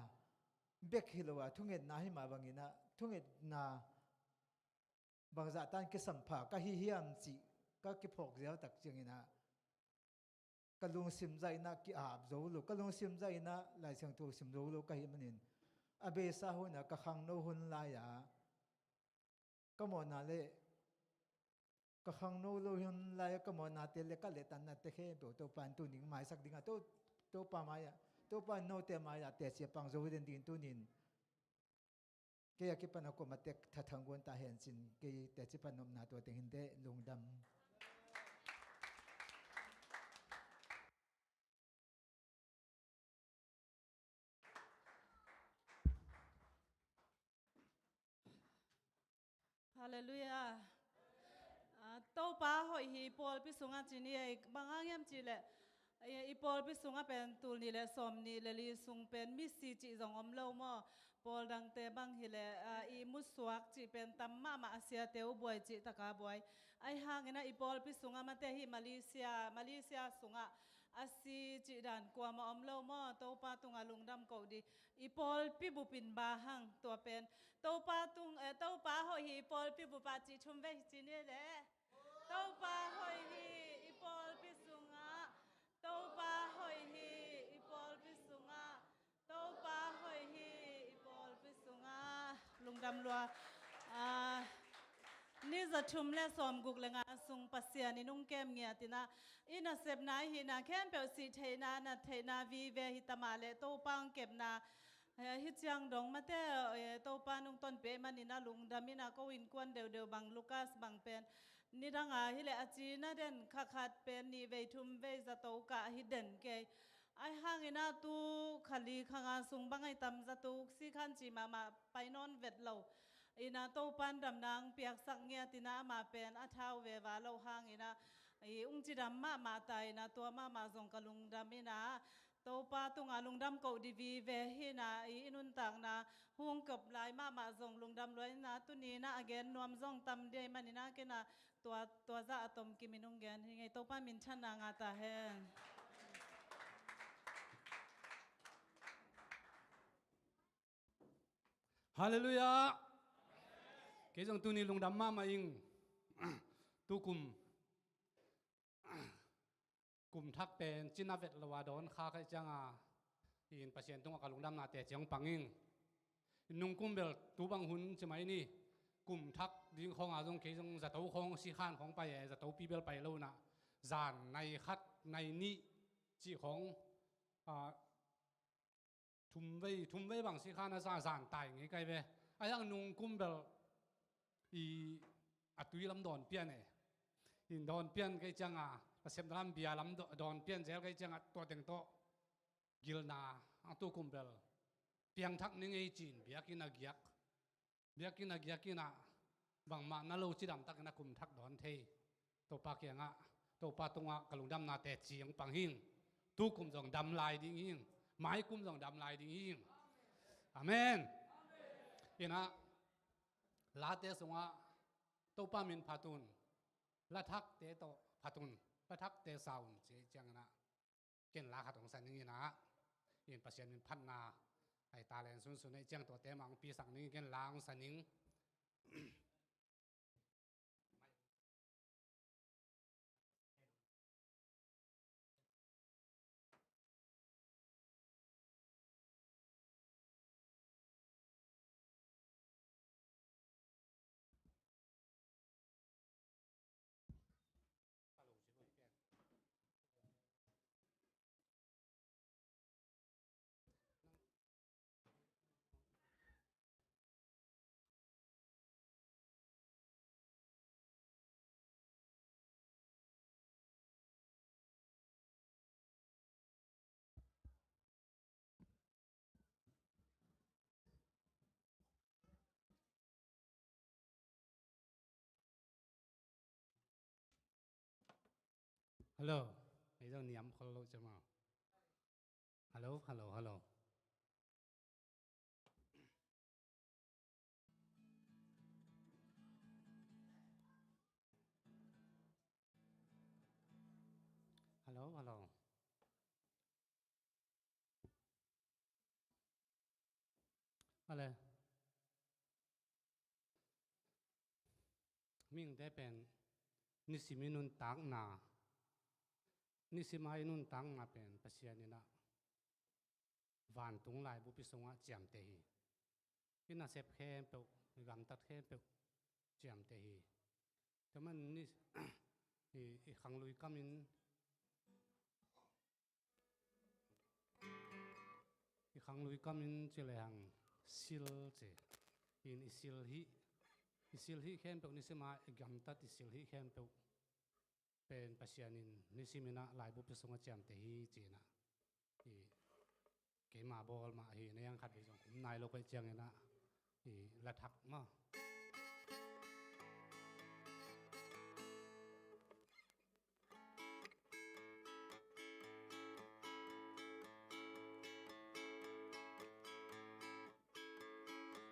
bek hi lo a, thungetna hi mah bangin ah, thungetna bangzah tan kisam pha ka hi hiam cih ka kiphawk ziau tak ciangin ah, ka lungsim zah in ah ki-ap zo lo, ka lungsim zah in ah Lai Siangtho sim zo lo ka hih manin, a beisa hun ah ka khangno hun lai-ah ka mawhna le, ka khangno lo hun lai-ah ka mawhnate le ka lehtannate khempeuh Topa in tuning maisak dingah, To, Topa mai-ah, Topa in note mai-ah teci a pang zo den dingin tunin kei a kipan a kuamah tek thathang guan ta hen cin, kei teci pan nopna tua teng hi inteh, lungdam. Halleluiah. Ah, Topa hoih hi i pawlpi sungah ci ni ei, bang hang hiam cih leh, i, i pawlpi sungah pen tul nih le sawm nih le li sung pen misi cih zong om lo maw? Pawl dangte bang hi leh, ah, i musuak cih pen tam mahmah, a siate uh buai cih taka buai. Ahi hangin ah i pawlpi sungah mate hi Malaysia, Malaysia sungah a si cih dan kuamah om lo maw? Topa tungah lungdam koh dih. I pawlpi bup in ba hang tua pen. Topa tung, eh, Topa hoih hi i pawlpi bup ah cih thum vei ci ni leh. Topa hoih hi i pawlpi sungah. Topa hoih hi i pawlpi sungah. Topa hoih hi i pawlpi sungah. Lungdam lua. Ah, ni za thum le sawm guk le nga sung Pasian in hong kem ngiat in ah, i nasepna i hihna khempeuh sih theihna, nat theihna vive hi ta mah leh Topa hong kepna, eh, hi ciang dong mate, eh, Topa in hong tonpih ahih manin ah lungdam in ah, ko innkuan deuhdeuh bang Lucas bang pen nidang a hi leh a cina den kha khat pen nih vei thum vei zato kah hi den kei. Ahi hangin ah tu kha li kha nga sung bang ahi tam zato sikhan cih mahmah pai nawn vet lo. In ah Topa in damna hong piaksak ngiat in ah amah pen a thau veva loh hangin ah i hong cidam mahmah ta in ah tua mahmah zong ka lungdam in ah Topa tungah lungdam koh dih vive hi in ah i, i nuntakna hong kop lai mahmah zong lungdam lua in ah tuni in ah a gen nuam zong tam dih ahih manin ah ken ah tua, tua zah a tomkim in hong gen hi ing ei. Topa minthanna ngah ta hen. Halleluiah. Kei zong tuni lungdam mahmah ing. Tukum kum thak pen cina vet lo a dawn kha ka hih cianga, in Pasian tungah ka lungdamna teci hong pang ing. Nungkum bel tu bang hun ci mai ni. Kum thak ding khawnga zong kei zong zato khawng sikhan khawng pai e, zatopi bel pai lo in ah zan nai khat nai nih cih khawng, ah, thum vei, thum vei bang sikhan a za zan tai ngei kai ve. A yang nungkum bel i a tui lam dawn pian e. In dawn pian kei cianga, Pasian lam bia lam dawn pian zel kei cianga, tua teng tawh gilna a tukum bel piangthak ni ngei cin biakinn a giak. Biakinn a giakinn ah bangmah na lo cidam takin a kum thak dawn thei. Topa kiangah, Topa tungah ka lungdamnate ci hong pang hing. Tukum zong dam lai ding hing. Maikum zong dam lai ding hing. Amen. Innah late sungah Topa min phat un. Lathakte tawh phat un. Lathakte sa un ci cianginah ken la khat hong sa ning innah, in Pasian min phatna ai talent sunsun ei ciang tuate mah hong pisak ning, ken la hong sa ning. Hello. Ei zong niam khol lo ciam aw. Hello, hello, hello. Hello, hello. Ale. Mihingte pen nisim i nuntakna, nisim a i nuntakna pen Pasian innah vantung laibupi sungah ciamteh hi. I nasep khempeuh, i gamtat khempeuh ciamteh hi. Tua man ni, i, i khanglui kamin, i khanglui kamin ci lehang sil ci. In i sil hih, i sil hih khempeuh nisim a i gamtat i sil hih khempeuh pen Pasian in nisim innah laibupi sungah ciamteh hi ci-inah. I keima bawl mah hi, na yang khat vei zong kum nai lo koih cianginah i lathak maw.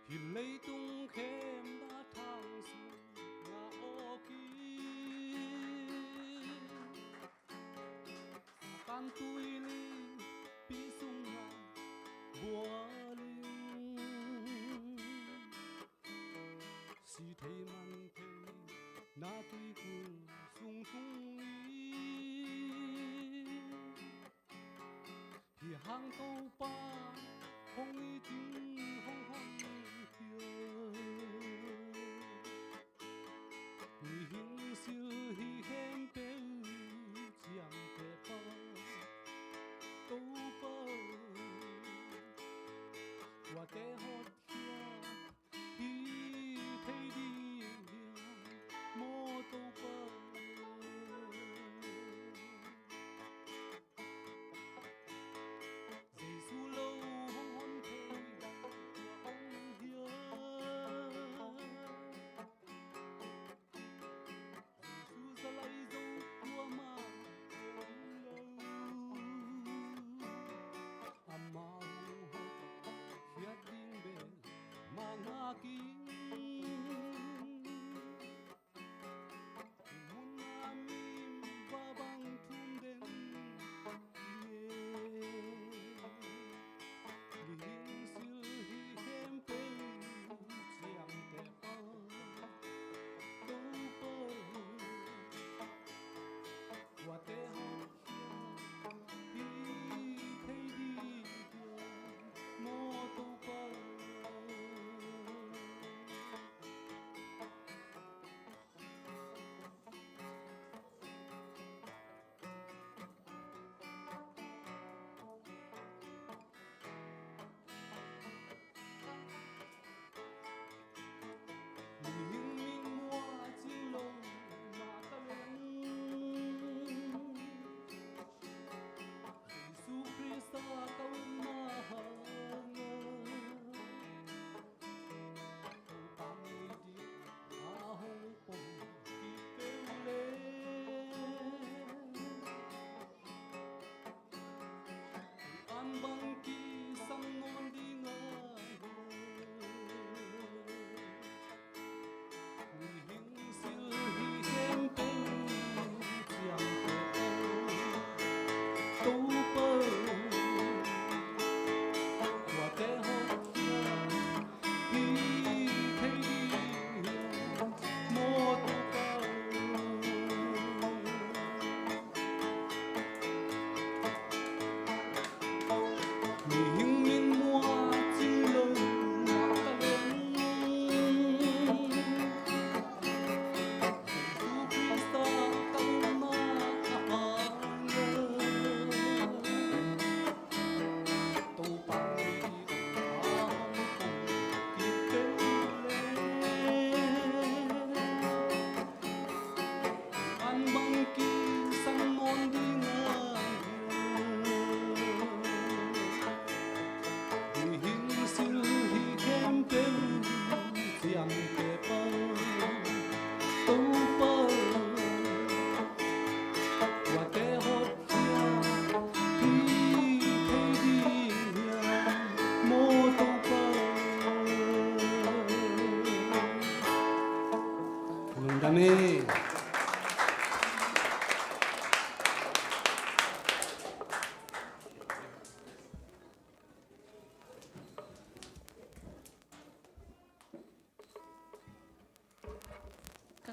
Hih leitung khemna thang sungah awkin, a kan tuilipi sungah bualin, si thei man thei na tuikul sung tung hi. Hih hang Topa hong it in hong hon hi. Mihing sil hih khempeuh ciamteh pa Topa, tuate hotkhiat hi thei ding hiam maw Topa? Jesu lo hong hon thei dang tua om hiam? Jesu za lai zo kuamah om lo. Amah hong hotkhiat ding bek mah ngak in. Mun a mim va bang thum den hi e. Mihing sil hih khempeuh ciamteh pa Topa, tuate hotkhiat hi thei ding hiam maw Topa?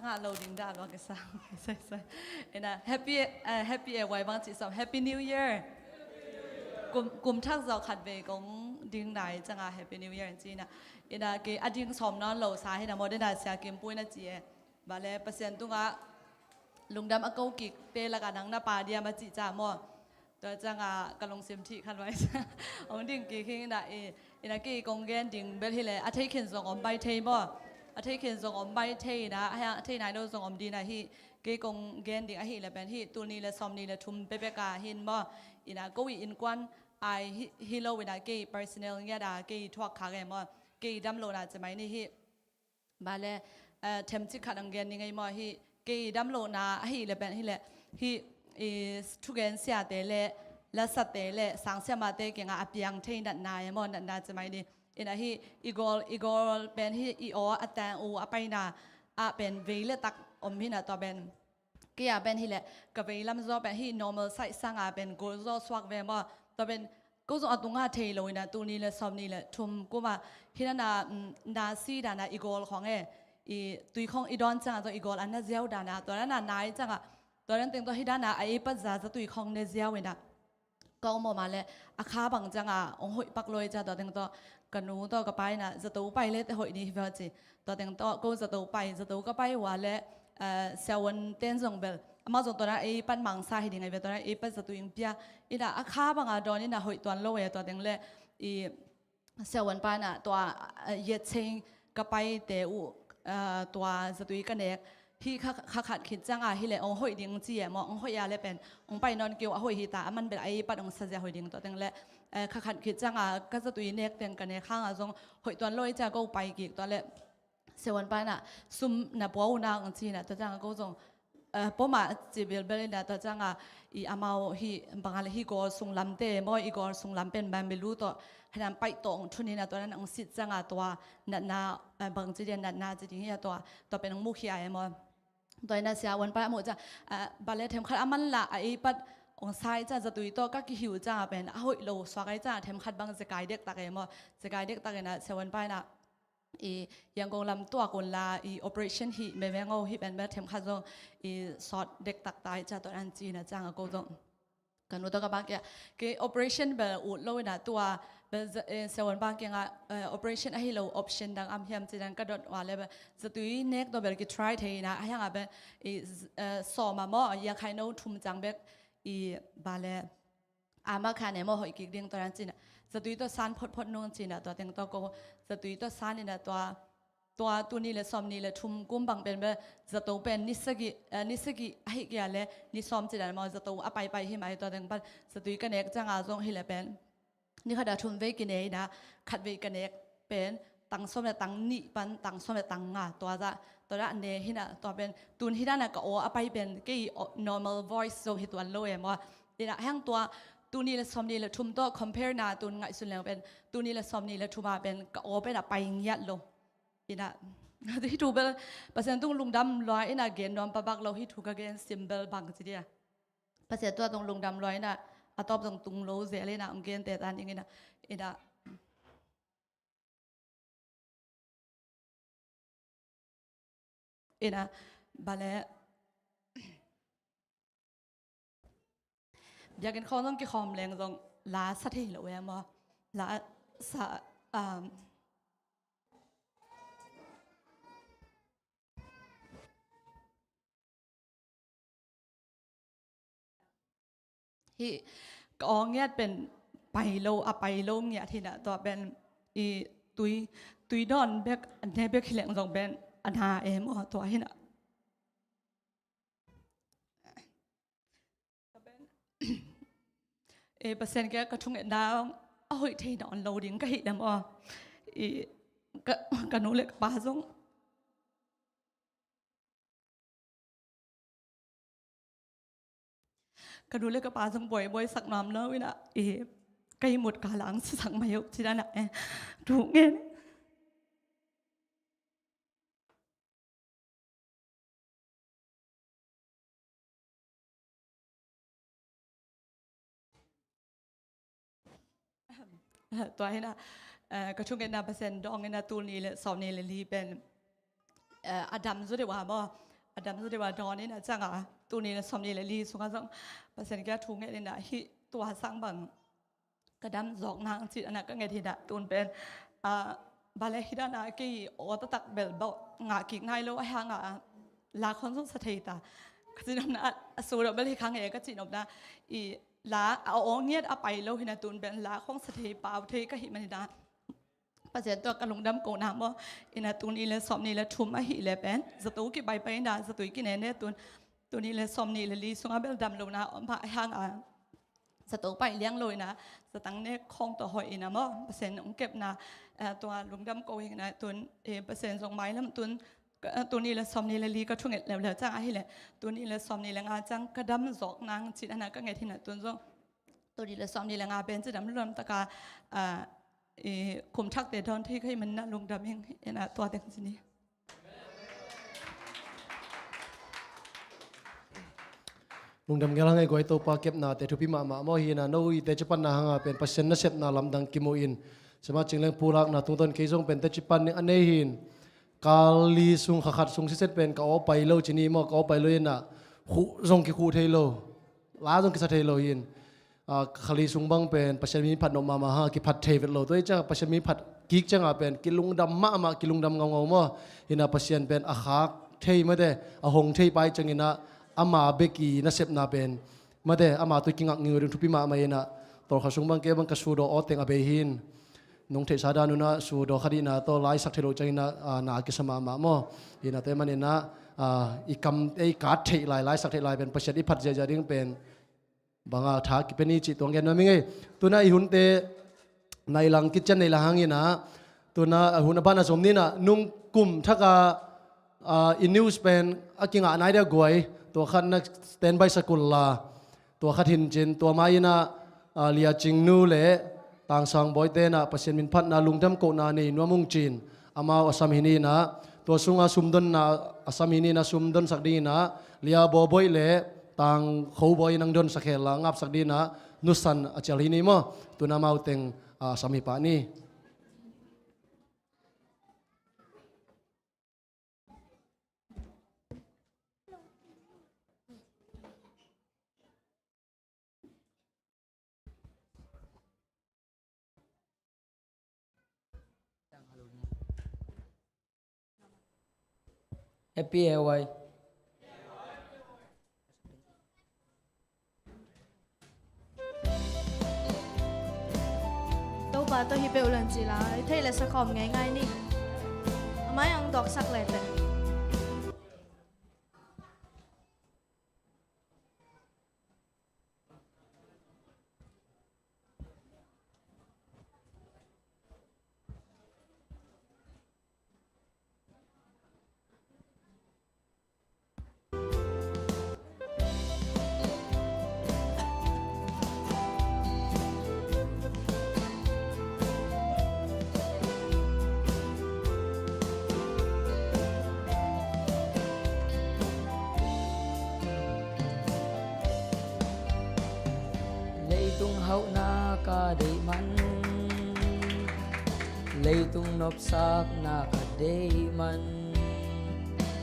Ngah lo ding dah lua ka sang. Sai, sai. Ina, happy, eh, happy e wai bang ci sam. Happy New Year. Kum, kum thak zau khat vei kong ding nai cianga Happy New Year ci na. Ina ke a ding sawm nawn lo sa hi na maw, dena Sia Kim Pui na ci e. Bale Pasian tunga lungdam a ko kik te laka nang na pa diam a ci ca maw. Tua cianga ka lungsim thih khat vai. Hong ding kik hi na i, ina kei kong gen ding bel hi le, a thei khin zong om bai thei maw. A thei khin zong om bai thei na, a thei nai lo zong om ding na hi. Kei kong gen ding ahi le pen hi, tul ni le sawm ni le thum pepeka hin maw. Ina ko i innkuan ai hi, hi lo ina kei personal ngiat a, kei thuak kha nge maw. Kei dam lo na ci mai ni hi. Bale, eh, themcik khat ang gen ni ngei maw hi, kei dam lo na ahi le pen hi le, hi, i, thugen siate le, lasate le, sang siamate kianga a piang thei natna e maw, natna ci mai ni. Ina hi, i gol, i gol pen hi, i aw a tang u a paina, a pen vei le tak om hi na tua pen. Kei a pen hi le, ka vei lam zaw pen hi normal size sanga pen gol zaw suak ve maw. Tua pen, ko zong a tunga thei lo ina, tul ni le sawm ni le thum kuma, hi na na, mm, na si dana i gol khong e, i tui khong i dawn cianga zong i gol a na ziau dana, tua na na nai cianga, tua na teng tua hi dana a ei pat za, za tui khong ne ziau ina. Ka om om a le, a kha bang cianga, ong hoih pak loi cia tua teng tua, ka nu tua ka pai na, zato pai le te hoih ni hi veu ci. Tua teng tua, ko zato pai, zato ka pai ua le, eh, siavuan ten zong bel. Amau zong tua na ei pan mangsa hi ding ai ve, tua na ei pan zato ing pia. Ina a kha banga dawn ina hoih tuan lo e, tua teng le, i, siavuan pana tua, eh, yet cheng ka pai te u, eh, tua zatui ka nek. Hi kha, kha khat khit cianga hi le ong hoih ding ci e maw, ong hoih a le pen, ong pai nawn keu a hoih hi ta, a man bel a ei pat ong sa zia hoih ding tua teng le, eh, kha khat khit cianga ka zatui nek teng ka nek hanga zong hoih tuan lo i cia ko pai kik tua le, siavuan pana sum na pua u na ong ci na tua cianga ko zong, eh, poma ci bilbil ina tua cianga i amau hi banga le hi gol sunglam te maw, i gol sunglam pen bambilu tawh, hi nan paih tawh ong thun ina tua nan ong sit cianga tua, natna, eh, bang ci dia natna ci ding hi a tua, tua pen ong mukhia e maw. Tua ina siavuan pana muh cia, eh, bale themkhat a man la a ei pat ong sai cia zatui tawh ka kihiu cianga pen, a hoih lo suak ai cia themkhat bang zekai dektak e maw, zekai dektak ina siavuan pana i Yangon lam tuak un la, i operation hi meme ngo hi pen bel themkhat zong i sawt dektak tai cia tua nan ci na cianga ko zong. Ka nu tua ka bang kia, ke operation bel ut lo ina tua, bel za-, eh, siavuan bang kianga, eh, operation ahi lo option dang om hiam ci dan ka dot ua le bel, zatui nek tua bel ki try thei ina, a hianga bel, i z-, eh, sawm a maw, ya khai no thum ciang bek, i bale, ama khan e maw hoih kik ding tua nan ci na. Zatui tua san photphot nung ci na tua teng tua ko. Zatui tua san ina tua. Tua tul ni le sawm ni le thum kum bang pen bel. Zato pen ni sagih, eh, ni sagih ahi kia le. Ni sawm ci na maw zato a paipai hi mai tua teng pan. Zatui ka nek cianga zong hi le pen. Ni khat a thum vei ki ne ina. Khat vei ka nek pen. Tang sawm le tang nih pan tang sawm le tang nga tua za. Tua da ne hi na tua pen. Tun hi na na ka aw a pai pen. Kei aw, normal voice zong hi tuan lo e maw. Ina hang tua, tul ni le sawm ni le thum tawh compare na tun ngaihsun leng pen, tul ni le sawm ni le thum a pen, ka aw pen a pai ngiat lo. Ina, hi thu bel, Pasian tung lungdam lua ina gen nuam pa bak lo, hi thu ka gen sim bel bang ci dia. Pasian tua tung lungdam lua ina, a tawp zong tung lo zel ina, ong gen te tan ing ina, ina. Ina, bale. Biakinn khawng zong kikhawm leng zong la sa thei lo e maw. La sa, um, Hi, ka aw ngiat pen pai lo, a pai lo ngiat hi na, tua pen i tui, tui dawn bek, ne bek hi leng zong pen, a na e maw, tua hi na. E, Pasian kia ka thungetna, a hoih thei nawn lo ding ka hi na maw. I, ka, ka nu le ka pa zong. Ka nu le ka pa zong buaibuai sak nuam lo ina, i, ka i mut ka lang sak mai uh ci dan a, eh, thu ngen. Tua hi na, eh, ka thungetna Pasian dawng ina tul ni le, sawm ni le li pen, eh, a dam zaw deuh a maw. a dam zaw deuh a dawn in a ciangah tuni le sawmni le li sungah zong Pasian kiang thu ngen in a hih tua sang bang ka dam zawk nang cih a na ka nget hi a tun pen, ah, bale hi dan a kei aw taktak bel bawh ngah kik nai lo a hang a la khong zong sa thei ta. Ka cih nopna a, a su deuh bel hi kha nge ka cih nopna i la a aw ngiat a pai lo hi a tun pen la khong sa thei pau thei ka hih man hi a. Pasian tua ka lungdam kohna maw, in a tuni le sawmni le thum ahih leh pen zato kibai pai in a zatui kinene tun, tuni le sawmni le li sungah bel dam lohna om pah a hang a zato pai liang lo in a zatang nek khong tawh hoih in a maw, Pasian hong kepna, eh, tua lungdam ko hi in a tun, eh, Pasian zong mailam tun, ka, tuni le sawmni le li ka thunget leuleu ciang ahih leh tuni le sawmni le nga ciang ka dam zawk nang cih a na ka nget hi a tun zong tuni le sawmni le nga pen cidam lungdam taka, ah, i kum thakte dawn thei ka hih man a lungdam ing in a tua teng ci ni. Lungdam gel hang ei guai, Topa kepnate thupi mahmah maw hi a, no i teci panna hang a pen Pasian nasepna lamdang kimu in, sema cingleng pulakna tungtawn kei zong pen teci pan a nei hi. Kal li sung kha khat sung siset pen ka aw pai lo ci ni maw, ka aw pai lo in a khuh zong kikhuh thei lo, la zong kisa thei lo hi. Ah, kha li sung bang pen Pasian mi phat nop mahmah hang a kiphat thei vet lo. Tua hi ciang Pasian mi phat kik ciang a pen kilungdam mahmah, kilungdam ngaungau maw. Hi a Pasian pen a khak thei mate, a hong thei pai ciang in a ama bek i nasepna pen mate, ama tui kingak ngei ding thupi mahmah in a, tawlkhat sung bang kei bang ka sudaw aw teng a bei hi. Nong theihsa dan un a sudaw khat in a tawh laisak theih loh ciang in a, ah, na kisa mahmah maw. Hi a tua ahih man in a, ah, i kam ei kat theih lai, laisak theih lai pen Pasian i phat ziahziah ding pen bang a tha kipia ni cih tua gen nuam ing ei. Tu in a i hunte nai lang kician nei la hang in a, tu in a hun a ban a zom ni in a, nung kum thak a, ah, i news pen a kingah nai dia guai, tua khat na standby sak un la. Tua khat hi in cin, tua mah in a, ah, Lia Cing nu le Tang Sang Bawi te in a Pasian min phatna lungdam kohna nei nuam ung cin, amau a sam hi ni in a, tua sung a sumdonna a sam hi ni in a, sumdonsak ding in a Lia Baw Bawi le Tang Kho Bawi in hong donsak hen la, ngapsak ding in a Nu San a cial hi ni maw. Tu in a amau teng, ah, a sam hi pah ni. Happy A Y. Topa tawh hi peuh leng ci la, i theih leh sakhawm ngeingai ni. A mai ang dawksak leh teh. Leitung hauhna ka deih man, leitung nopsakna ka deih man,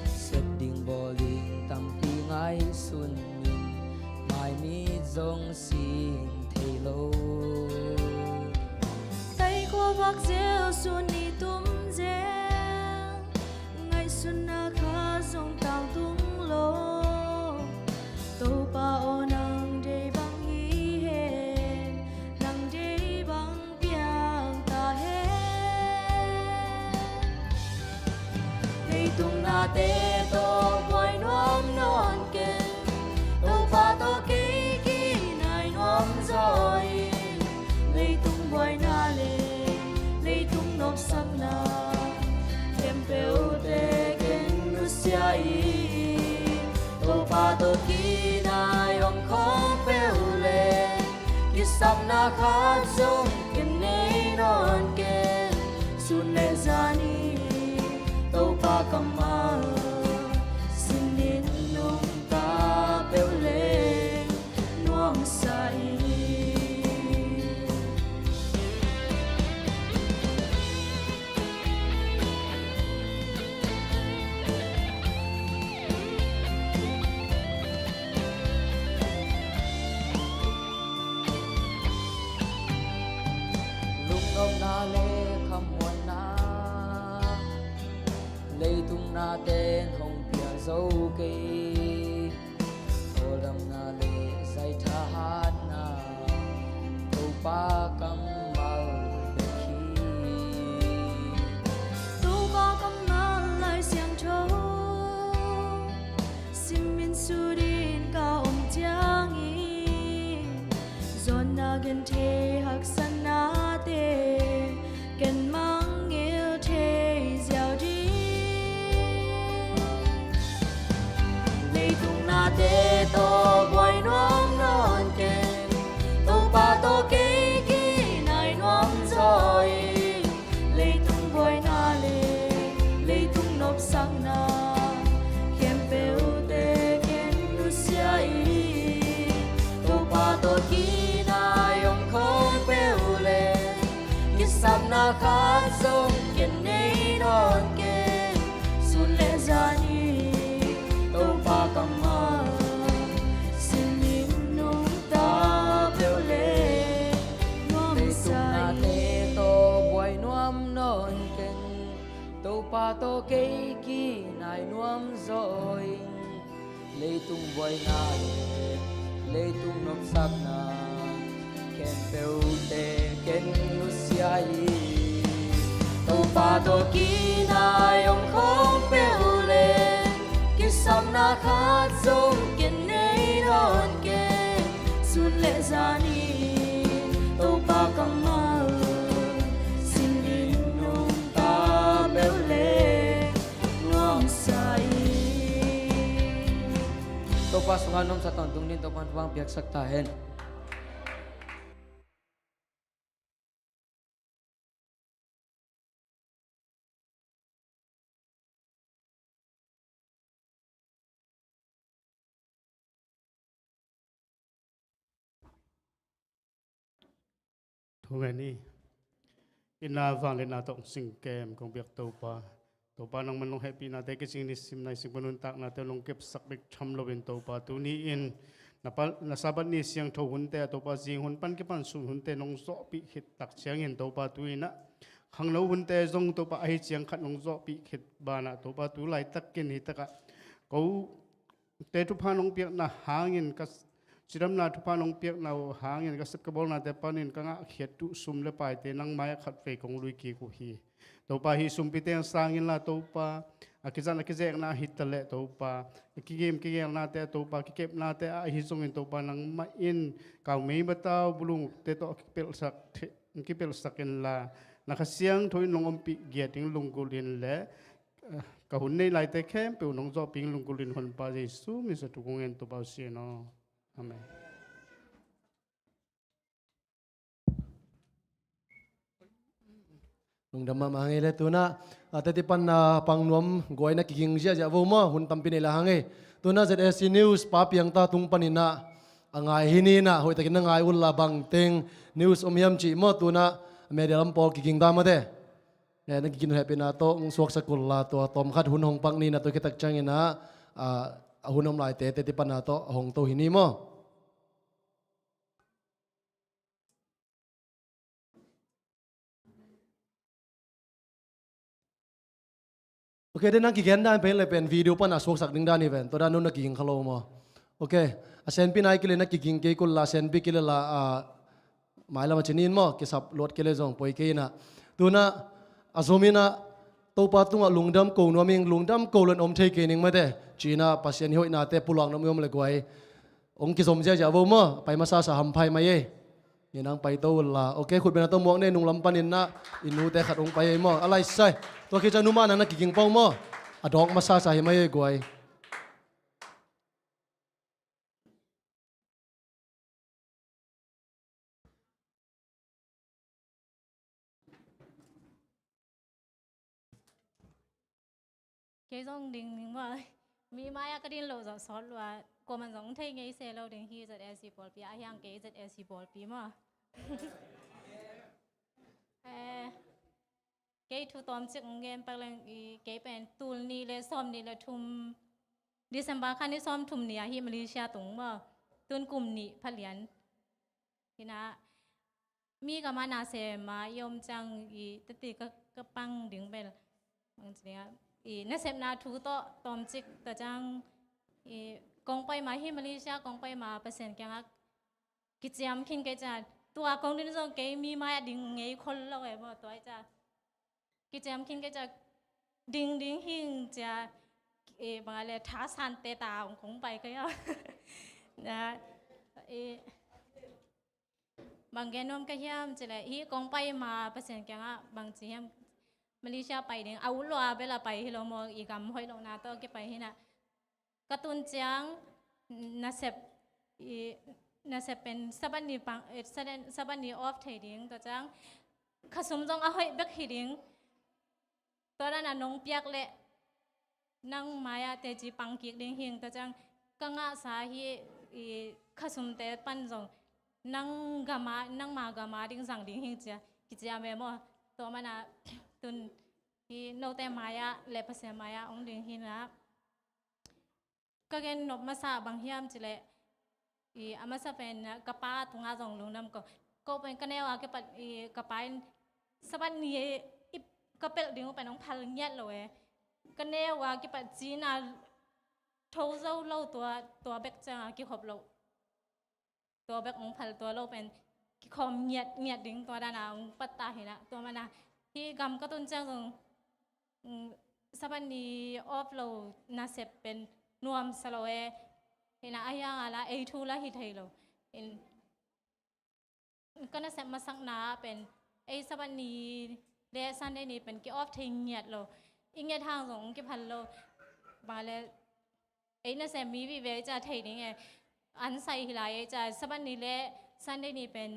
sep ding bawl ding tampi ngaihsun in, maimit zong sing thei lo. Taikhua vak zel, sun i tum zel, ngaihsutna kha zong tangtung lo. Topa aw, nang deih bang hi hen, nang deih bang piang ta hen. Leitung nate tawh buai nuam nawn ken, Topa tawh kei kinai nuam zaw in. Leitung buaina le leitung nopsakna khempeuhte ken nusia in, Topa tawh kinai om khawng peuh le kisapna khat zong ken nei nawn ken. Sun le zan in Topa kammal sin in nungta peuh leng nuamsa in. Nate'n hong pia zo kei, kawldamna le zaithahatna, Topa kammal bek hi. Topa kammal Lai Siangtho simin sut in ka om ciangin, zawhna genthei haksatnate ken mangngilh thei ziau ding. Leitung nate tawh buai nuam nawn keng, Topa tawh kei kinai nuam zaw ing. Leitung buaina le leitung nopsakna khempeuhte ken nusia ing. Topa tawh kinai om khawng peuh le kisapna khat zong ken nei nawn keng. Sun le zan in Topa kammal simin nungta peuh le nuamsa ing. Leitung nate tawh buai nuam nawn keng, Topa tawh kei kinai nuam zaw ing. Leitung buaina le leitung nopsakna khempeuhte ken nusia hi. Topa tawh kinai om khawng peuh le kisapna khat zong ken nei nawn keng. Sun le zan in Topa kammal simin nungta peuh le nuamsa ing. Topa sungah nuamsa tawntung dingin Topa'n thupha piaksak ta hen. Thu ngen ni. Itna vangliatna tawh hong singkem kong biak Topa, Topa nangman nong hehpihnate kicing nisim naisim ka nuntaknate nong kepsak bek tham loin Topa, tuni-in na pa-, na Sabbath ni siangtho hunte ah Topa, zing hun pan kipan sun hunte nong zawhpih khit tak ciangin Topa, tu-in ah khangno hunte zong Topa ahi ciang khat nong zawhpih khit banah Topa, tu laitakin hi takah ko te thupha nong piakna hangin ka cidamna thupha nong piakna uh hangin ka sep ka bawlnate panin ka ngahkhiat uh sum le paite nang mai-ah khatvei kong lui kik uh hi. Topa, hih sumpite hong sang inla Topa, a kizat a kizekna hi taleh Topa, a kigim kigelnate ah Topa, kikepnate ah ahi zongin Topa, nangmah in kaumei matau bulungte tawh a kipelhsak the-, kipelhsak inla, na Kha Siangtho in nong ompih giat ding lunggulh in le, eh, ka hun nei laite khempeuh nong zawhpih ding lunggulh in Honpa Jesu min suang thu kong ngen Topa uh sin aw. Amen. Lungdam mahmah hang ei le tunah, a, teti pan, a, pang nuam guai na kiging ziahziah vo maw, hun tampi nei la hang ei. Tunah Z A C News pa piangta tung panin ah, a ngai hi ni nah, hoihtakin na ngai unla bangteng news om hiam cih maw, tunah media lam pawl kiging ta mate. Eh, na kiging hehpihna tawh hong suaksak unla tua tawmkhat hun hong pak ni nah, tua khit tak ciangin ah, a, a hun om laite teti pan ah tawh a hong to hi ni maw. Ok, den nang kigen dan pen le pen video pan a suaksak ding dan hi ven. Tua dan nung na kiging kha lo maw. Ok, a senpi nai kei le na kiging kei kul la, senpi kei le la, a, mailam a cinin maw, kisap luat kei le zong poi kei inah. Tunah a zom inah Topa tungah lungdam ko nuam ing, lungdam ko lon om thei kei ning mate. Ci inah Pasian i hoihnate pulak nuam i om le guai. Hong kizom ziahziah vo maw, pai masasa hamphai mai ei. Ni nang pai to unla. Ok, khutbetna tawh muak nei, nunglam panin ah i nute khat hong pai ei maw. A laisai. Tua khit ciang nu mah nang na kiging pah uh maw. A dawk masasa hi mai ei guai. Kei zong ding ding maw. Mi mai-ah ka din loh zawh sawt lua. Kuaman zong thei ngei se lo ding hi Z A C pawlpi ah. Ahi hang kei Z A C pawlpi maw. Eh, kei thu tawmcik hong gen pak leng i, kei pen tul nih le sawm nih le thum, December kha ni sawm thum ni-ah hih Malaysia tung maw. Tun kum nih phalian. Hi nah, mi ka mana se ma i om ciang i teti ka, ka pang ding bel. Bang ci ding ah, i nasepna thu tawh tawmcik tua ciang i kong pai ma hi Malaysia kong pai ma Pasian kiangah kiciam khin kei ciang tua kong ding zong kei mi mai-ah ding ngei khol lo e maw tua i ciang kiciam khin kei ciang ding ding hing cia i bang a le tha sante ta ong kong pai kei a na i bang gen nuam ka hiam cileh hi kong pai ma Pasian kiangah bang ci hiam Malaysia pai ding a ulua bela pai hi lo maw i gam hoih lohna tawh kipai hinah ka tun ciang nasep i nasep pen sabat ni pang eh, saden- sabat ni off thei ding tua ciang khasum zong a hoih bek hi ding tua dan a nong piak leh nang mai-ah teci pang kik ding hing tua ciang ka ngahsa hi i khasumte pan zong nang gama nang ma gama ding zang ding hing cia kiciam e maw tua mana tun hi note mai-ah le Pasian mai-ah ong ding hinah ka gen nop masa bang hiam cileh i a masa pen ka pa tungah zong lungdam ko ko pen ka neu a kipat i ka pa in sabat ni i ka pelh ding uh pen ong phal ngiat lo e ka neu a kipat cina tho zo lo tua tua bek ciang a kikhop lo tua bek ong phal tua lo pen kikhawm ngiat ngiat ding tua dana ong patta hinah tua mana hi gam ka tun ciang zong sabat ni off lo nasep pen nuam sa lo e hinah a hiang a la ei thu la hi thei lo in ka nasep masakna pen ei sabat ni le Sunday ni pen ki off thei ngiat lo i ngiat hang zong ong kiphal lo bang le ei nasem mi vive ca thei ding e an sai hi lai ei ca sabat ni le Sunday ni pen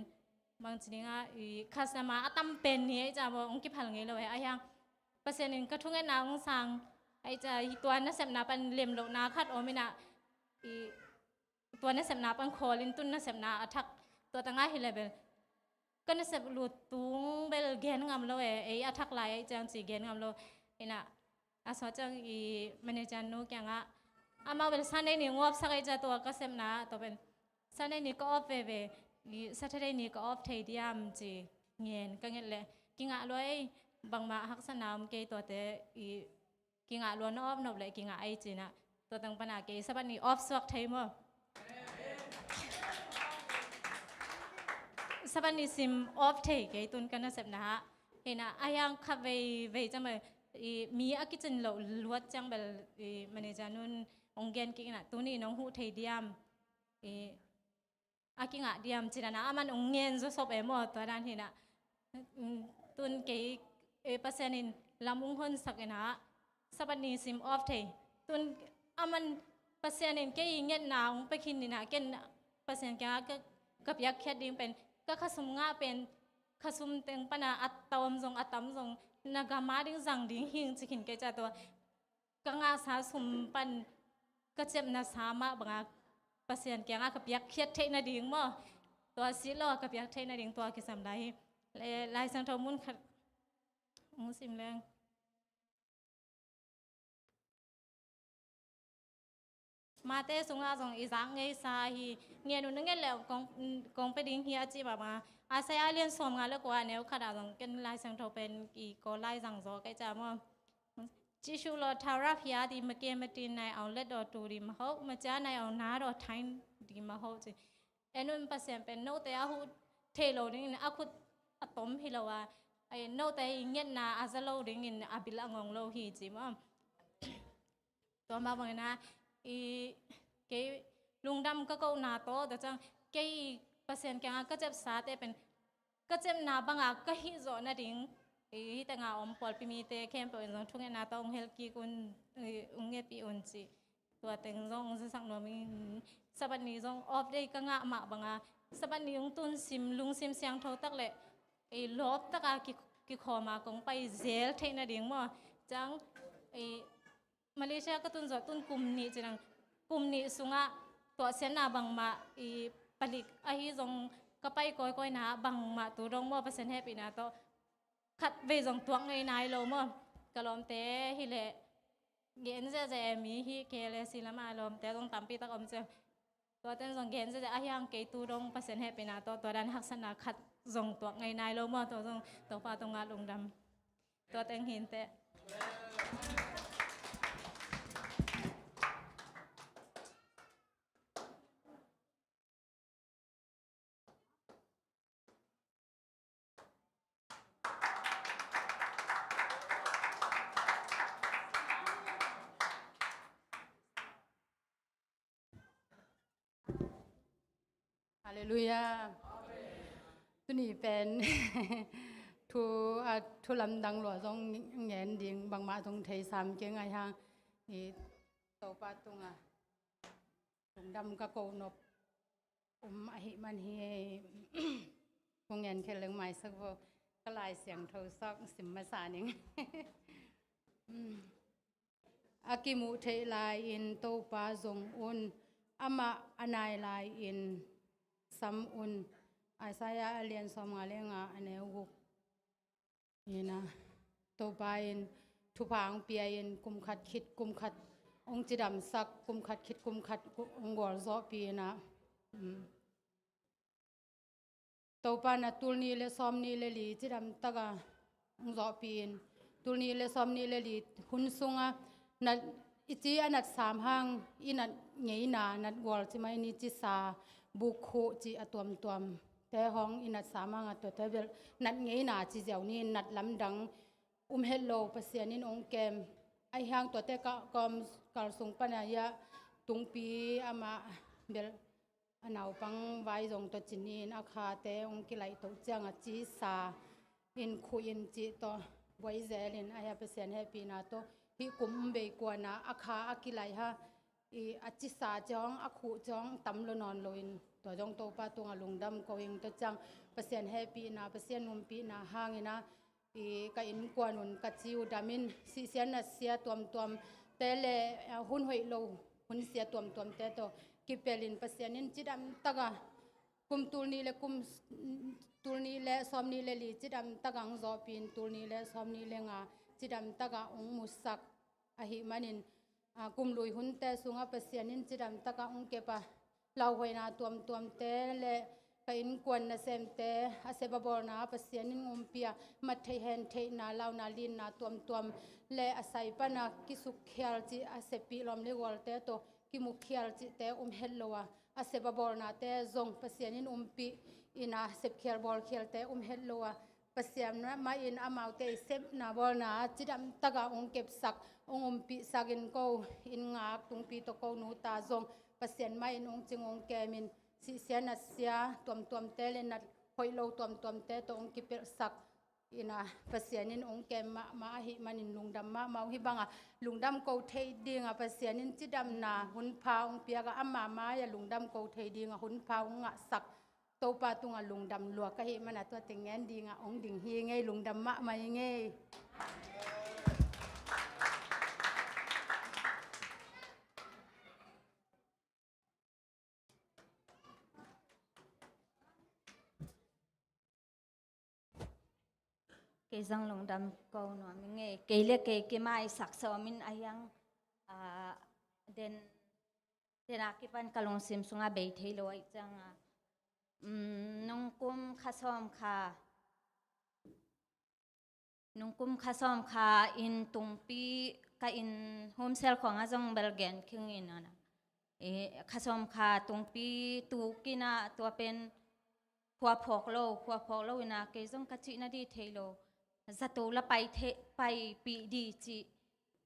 bang ci ding a i customer a tam pen ni ei ca maw ong kiphal ngei lo e a hiang Pasian in ka thungetna ong sang ei ca hi tua nasepna pan lem lohna khat om inah i tua nasepna pan khawl in tun nasepna a thak tua tanga hi le bel ka nasep lut tung bel gen ngam lo e ei a thak lai ei ciang ci gen ngam lo inah a sawt ciang i manager nu kiangah amau bel Sunday ni ngawp sak ei ca tua ka sepna tua pen Sunday ni ka off veve i Saturday ni ka off thei diam ci ngen ka nget leh kingah lua ei bangmah haksatna om kei tuate i kingah lua na off nop leh kingah ei cinah tua tang pana kei sabat ni off suak thei maw sabat ni sim off thei kei tun ka nasepna ah hinah a hiang kha vei vei ciang bel i mi a kicin loh luat ciang bel i manager nun ong gen kik inah tuni nong huh thei diam i a kingah diam cinana aman ong ngen zawsop e maw tua dan hinah tun kei Pasian in lam ong honsak inah sabat ni sim off thei tun aman Pasian in kei i ngetna ong pekhin inah ken Pasian kiangah ka piakkhiat ding pen ka khasum ngah pen khasum teng pana a tawm zong a tam zong na gama ding zang ding hing cikhin kei ca tua ka ngahsa sum pan ka ciapna sa mah banga Pasian kiangah ka piakkhiat theih nading maw tua si lo a ka piak theih nading tua kisam lai hi. Lai Siangtho mun khat hong sim leng Mate sungah zong i zak ngeisa hi. Ngen uh na nget leh kong pia ding hi a ci mahmah a. Isaiah lian sawm nga le kua a neu khatah zong ken Lai Siangtho pen i kawl lai zang zaw kei ca maw. Jesuh law thaurap hiat i makaih matin nai aw let aw tu di maho macia nai aw nat aw thain di maho ci. En un Pasian pen note a huh thei lo dingin a khut a tom hi lo a, note i ngetna a za lo dingin a bil a ngong lo hi ci maw. Tua mah bangin a i kei lungdam ka kohna tawh tua ciang kei i Pasian kiangah ka ciapsate pen ka ciapna bangah ka hih zawh nading i hih tengah om pawlpi mite khempeuh in zong thungetna tawh hong hel kik un, hong ngetpih un cih tua teng zong hong zasak nuam ing. Sabbath ni zong off day ka ngah mah banga Sabbath ni hong tun sim lungsim siangtho tak le i lawp taka kikhawma kong pai zel theih nading maw. Ciang i Malaysia ka tun zawh tun kum nih cinang kum nih sungah tuahsiatna bangmah i palik ahi zong ka pai kawikawina bangmah tu dong maw Pasian hehpihna tawh khat vei zong tuak ngei nai lo maw. Ka lawmte hileh gen ziahziah e mi hi K L A C lamah lawmte zong tampi tak om cia. Tua ten zong gen ziahziah ahi hang kei tu dong Pasian hehpihna tawh tua dan haksatna khat zong tuak ngei nai lo maw. Tua zong Topa tungah lungdam. Tua teng hinteh. Halleluiah. Tuni pen thu, a, thu lamdang lua zong ngen ding bangmah zong thei sam keng a hi hang, i Topa tungah lungdam ka ko nop um ahih man hi. Kong ngen khel leng maisak vo, ka Lai Siangtho sawk sim masa ning. A kimuh theih lai-in Topa zong un, amah a nai lai-in sam un. Isaiah a lian sawmnga le nga, a neu guk. Ina, Topa in thupha hong pia in, kum khat khit kum khat hong cidamsak, kum khat khit kum khat hong gualzawhpih ina. Topa na tul nih le sawm nih le li cidam taka hong zawhpih in, tul nih le sawm nih le li hun sunga nat, i ci a nat sam hang, i nat ngeina, nat gual ci mai ni, cisa, bukhuh ci a tuamtuam te hong i nat sam hang a, tuate bel nat ngeina ci ziau ni, nat lamdang um het lo Pasian in hong kem. Ahi hang tuate ka, kawm kal sung pana ia tungpi amah bel a naupang vai zong tawh cinin a khate hong kilaih toh cianga cisa in khuh in cih tawh buai zelin, ahi a Pasian hehpihna tawh hih kum um bei kuana a kha a kilaih ha, i a cisa ciang, a khuh ciang tam lo nawn loin, tua zong Topa tungah lungdam ko ing. Tua ciang Pasian hehpihna, Pasian umpihna hangina i ka innkuan un ka ci uh damin, sihsia nasia tuamtuam te le, a, hun hoih lo, hun sia tuamtuam te tawh kipelin Pasian in cidam taka kum tul nih le kum, tul nih le sawm nih le li cidam taka hong zawhpih in, tul nih le sawm nih le nga cidam taka hong musak ahih manin, a, kum lui hunte sungah Pasian in cidam taka hong kep a, lauhuaina tuamtuamte le ka innkuan nasemte a sep a bawlna ah Pasian in hong umpih a, mat theih hen theihna, launa linna tuamtuam le a sai pana kisukkhial cih a seppih lawm le gualte tawh kimukkhial cihte um het lo a, a sep a bawlnate zong Pasian in umpih ina, sepkhial bawlkhialte um het lo a, Pasian mah in amaute i sepna bawlna ah cidam taka hong kepsak, hong umpihsak in, ko inn ngak tungpi tawh ko nu ta zong Pasian mah in hong cing hong kemin, sihsia nasia tuamtuamte le nat hoih lo tuamtuamte tawh hong kipelhsak ina, Pasian in hong kem mahmah ahih manin lungdam mahmah ung. Hih banga lungdam ko thei dinga Pasian in cidamna hun pha hong piak a, ama mai-ah lungdam ko thei dinga hun pha hong ngahsak Topa tungah lungdam lua ka hih mana tua teng ngen dinga hong ding hi ing ei. Lungdam mahmah ing ei. Kei zong lungdam ko nuam ing ei. Kei le kei kimaisak sawmin a hiang, ah, den, den a kipan ka lungsim sungah bei thei lo ahih cianga, um, nungkum kha sawm kha, nungkum kha sawm kha in tungpi ka inn homesel khawngah zong bel gen khing in a na. Eh, kha sawm kha tungpi tukin ah tua pen khua phawk lo, khua phawk lo ina kei zong ka cihna dih thei lo. Zato la pai thei, paipih dih cih,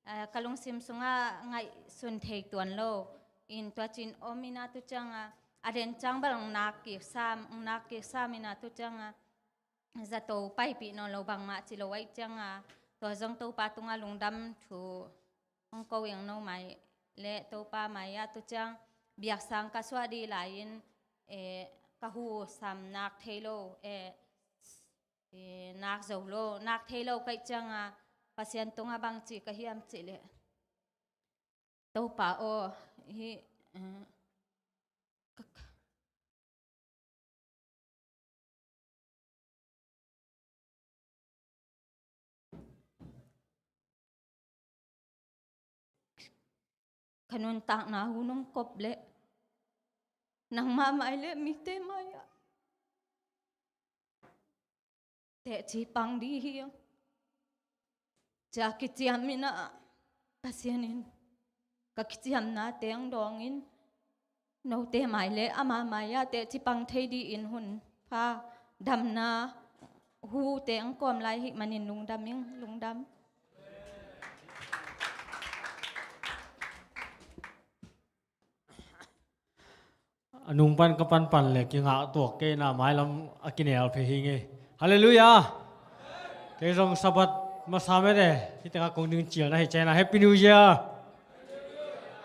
eh, ka lungsim sungah ngaihsun thei tuan lo. In tua cin om ina tu cianga, a den ciang bel hong nak kik sam, hong nak kik sam ina tu cianga, zato paipih nawn lo bangmah ci lo ahih cianga, tua zong Topa tungah lungdam thu hong ko ing. No mai le Topa mai-ah tu ciang biaksang ka suah dih lai-in, eh, ka hu sam nak thei lo, eh, eh, nak zo lo, nak thei lo ka hih cianga Pasian tungah bangci ka hiam cih leh, Topa aw, hih, eh, ka, ka, ka nuntakna hun hong kop leh nangmah mai le mite mai-ah teci pang dih hi. Cia kiciam ina Pasian in ka kiciamna teng dawngin note mai le ama mai-ah teci pang thei dih in hun pha damna hu teng kawm lai hih manin lungdam ing, lungdam. A nung pan ka panpan le kingah tuak kei na mailam a kinel phei hi ngei. Halleluiah. Kei zong Sabbath masa mete hih tengah kong ding cilna hi ciangin ah Happy New Year.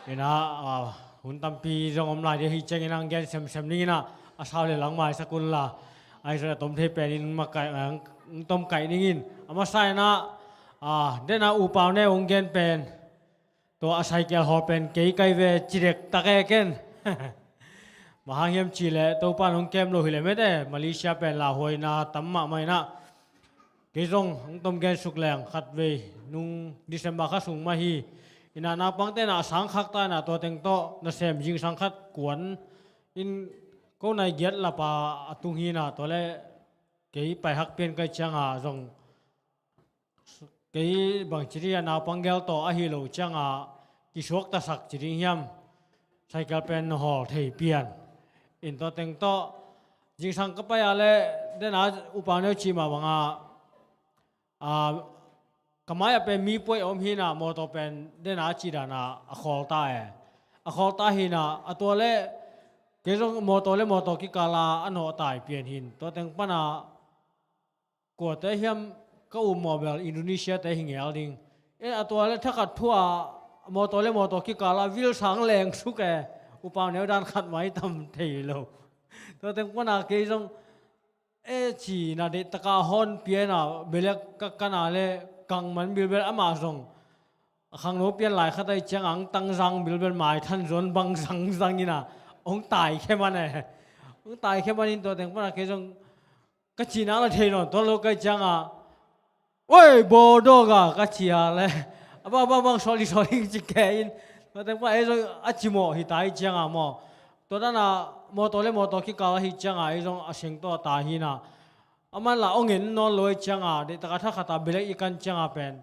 Ina, ah, hun tampi zong om lai ding hi ciangin ah gen semsem dingin ah a sau le lang maisak unla, ahi zong a tom thei penin makaih, ah, tom kaih dingin a masa in ah, ah, dena U Pau Neu hong gen pen, tua a cycle hawl pen kei kai ve ci dektak e ken. Bang hang hiam cih leh Topa in hong kem lo hi leh mete, Malaysia pen lauhuaina tam mahmah in ah, kei zong hong tom gen suk leng khatvei nung December kha sung mah hi. In ah naupangte in ah a sang khak ta in ah tua teng tawh nasem zingsang khat kuan in, ko nai giat lapa a tung hi in ah tua leh kei pai hak pian kai ciangin zong kei bangci dih a naupang gel tawh ahi lo ciangin kisuaktasak ci ding hiam, cycle pen na hawl thei pian. In tua teng tawh zingsang ka pai a leh dena U Pau Neu cih mah bangin, ah, ka mai ah pen mi puai a om hi in ah mawtaw pen dena cih dan ah a khawl ta e. A khawl ta hi in ah a tua leh kei zong mawtaw le mawtaw kikal ah a nawh tai pian hi in tua teng pan ah kuate hiam ka um mawh bel Indonesia te hi ngel ding. E, a tua leh thakhat thu-a mawtaw le mawtaw kikal ah vilsang leng suk e, U Pau Neu dan khat mai tam thei lo. Tua teng pan ah kei zong e ci in ah deihtak a horn pia in ah belek ka kan a leh kangman bilbel, amah zong a khangno pian lai khat ahih ciangin ang tang zang bilbel maithan zuan bang zangzang in ah hong taikhia man e. Hong taikhia man in tua teng pan ah kei zong ka cih nak la thei nawn tuan lo kai ciangin, "Oi, bawdawk a," ka ci a leh, "A bang, bang, bang, sorry, sorry," ci kei in. Tua teng pan ei zong a cimawh hi ta ahih ciangin maw, tua dan ah mawtaw le mawtaw kikal ahih ciangin ei zong a seng tawh a tai hi in ah, a man la hong en nawn lo ahih ciangin deihtak a thakhat a belek i kan ciangin pen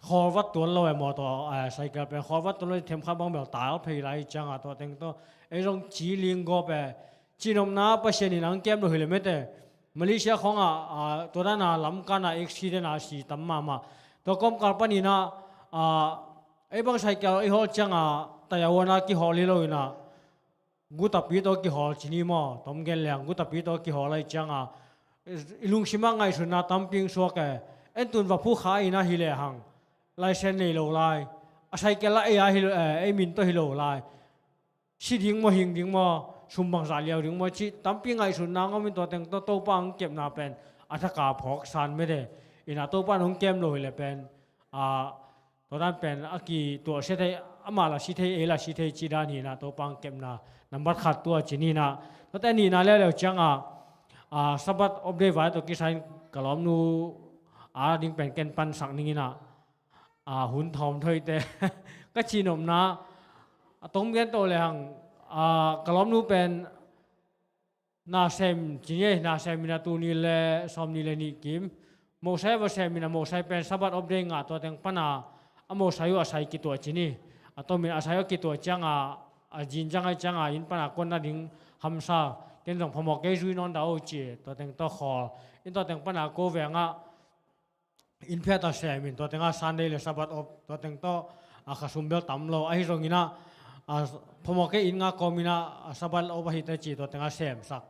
khawl vat tuan lo e, mawtaw, eh, cycle pen khawl vat tuan lo, themkhat bang bel tal phei lai ciangin tua teng tawh ei zong ci ling gawp e. Cihnopna Pasian in ang kem lo hi leh mete, Malaysia khawng ah, ah, tua dan a lamkang ah accident a si tam mahmah. Tua kawmkal panin ah, ah, ei bang cycle i hawl ciangin tayawana kihawl hi lo in ah, gutapi tawh kihawl ci ni maw, tom gen leng gutapi tawh kihawl ahih ciangin i lungsim ah ngaihsutna tampi hong suak e. En tun va phu kha in ah hi lehang license nei lo lai, a cycle ah ei a hi lo, eh, ei min tawh hi lo lai, si ding maw, hing ding maw, sum bangzah liau ding maw cih tampi ngaihsutna hong om in tua teng tawh Topa hong kepna pen a thak a phawk san mete. In ah Topa in hong kem lo hi leh pen, ah, tua dan pen a kituah sia thei, amah la si thei, ei la si thei cih dan hi in ah Topa hong kepna nambat khat tua ci ni in ah. Tuate nihna leuleu ciangin, ah, Sabbath off day vai tawh kisai in ka lawmnu a ding pen ken pansak ning in ah, ah, hun thawm thoihte ka cihnopna a tom gen to lehang, ah, ka lawmnu pen nasem ci ni, nasem in ah tuni le sawmnih le nih kim mosai va sem in ah, mosai pen Sabbath off day ngah tua teng pan ah a mosai uh a sai kituah ci ni. A tom in a sai uh kituah ciangin a zinzang ahih ciangin inn pan ah kuan nading hamsa, ken zong phamawh kei, zui nawn dah o ci, tua teng tawh khawl in tua teng pan ah ko veng ah inn phiat a sem in tua teng ah Sunday le Sabbath off tua teng tawh, ah, khasum bel tam lo ahi zongin ah, ah, phamawh kei, inn nga kawm in ah, ah, Sabbath off ahih teh ci tua teng ah semsak.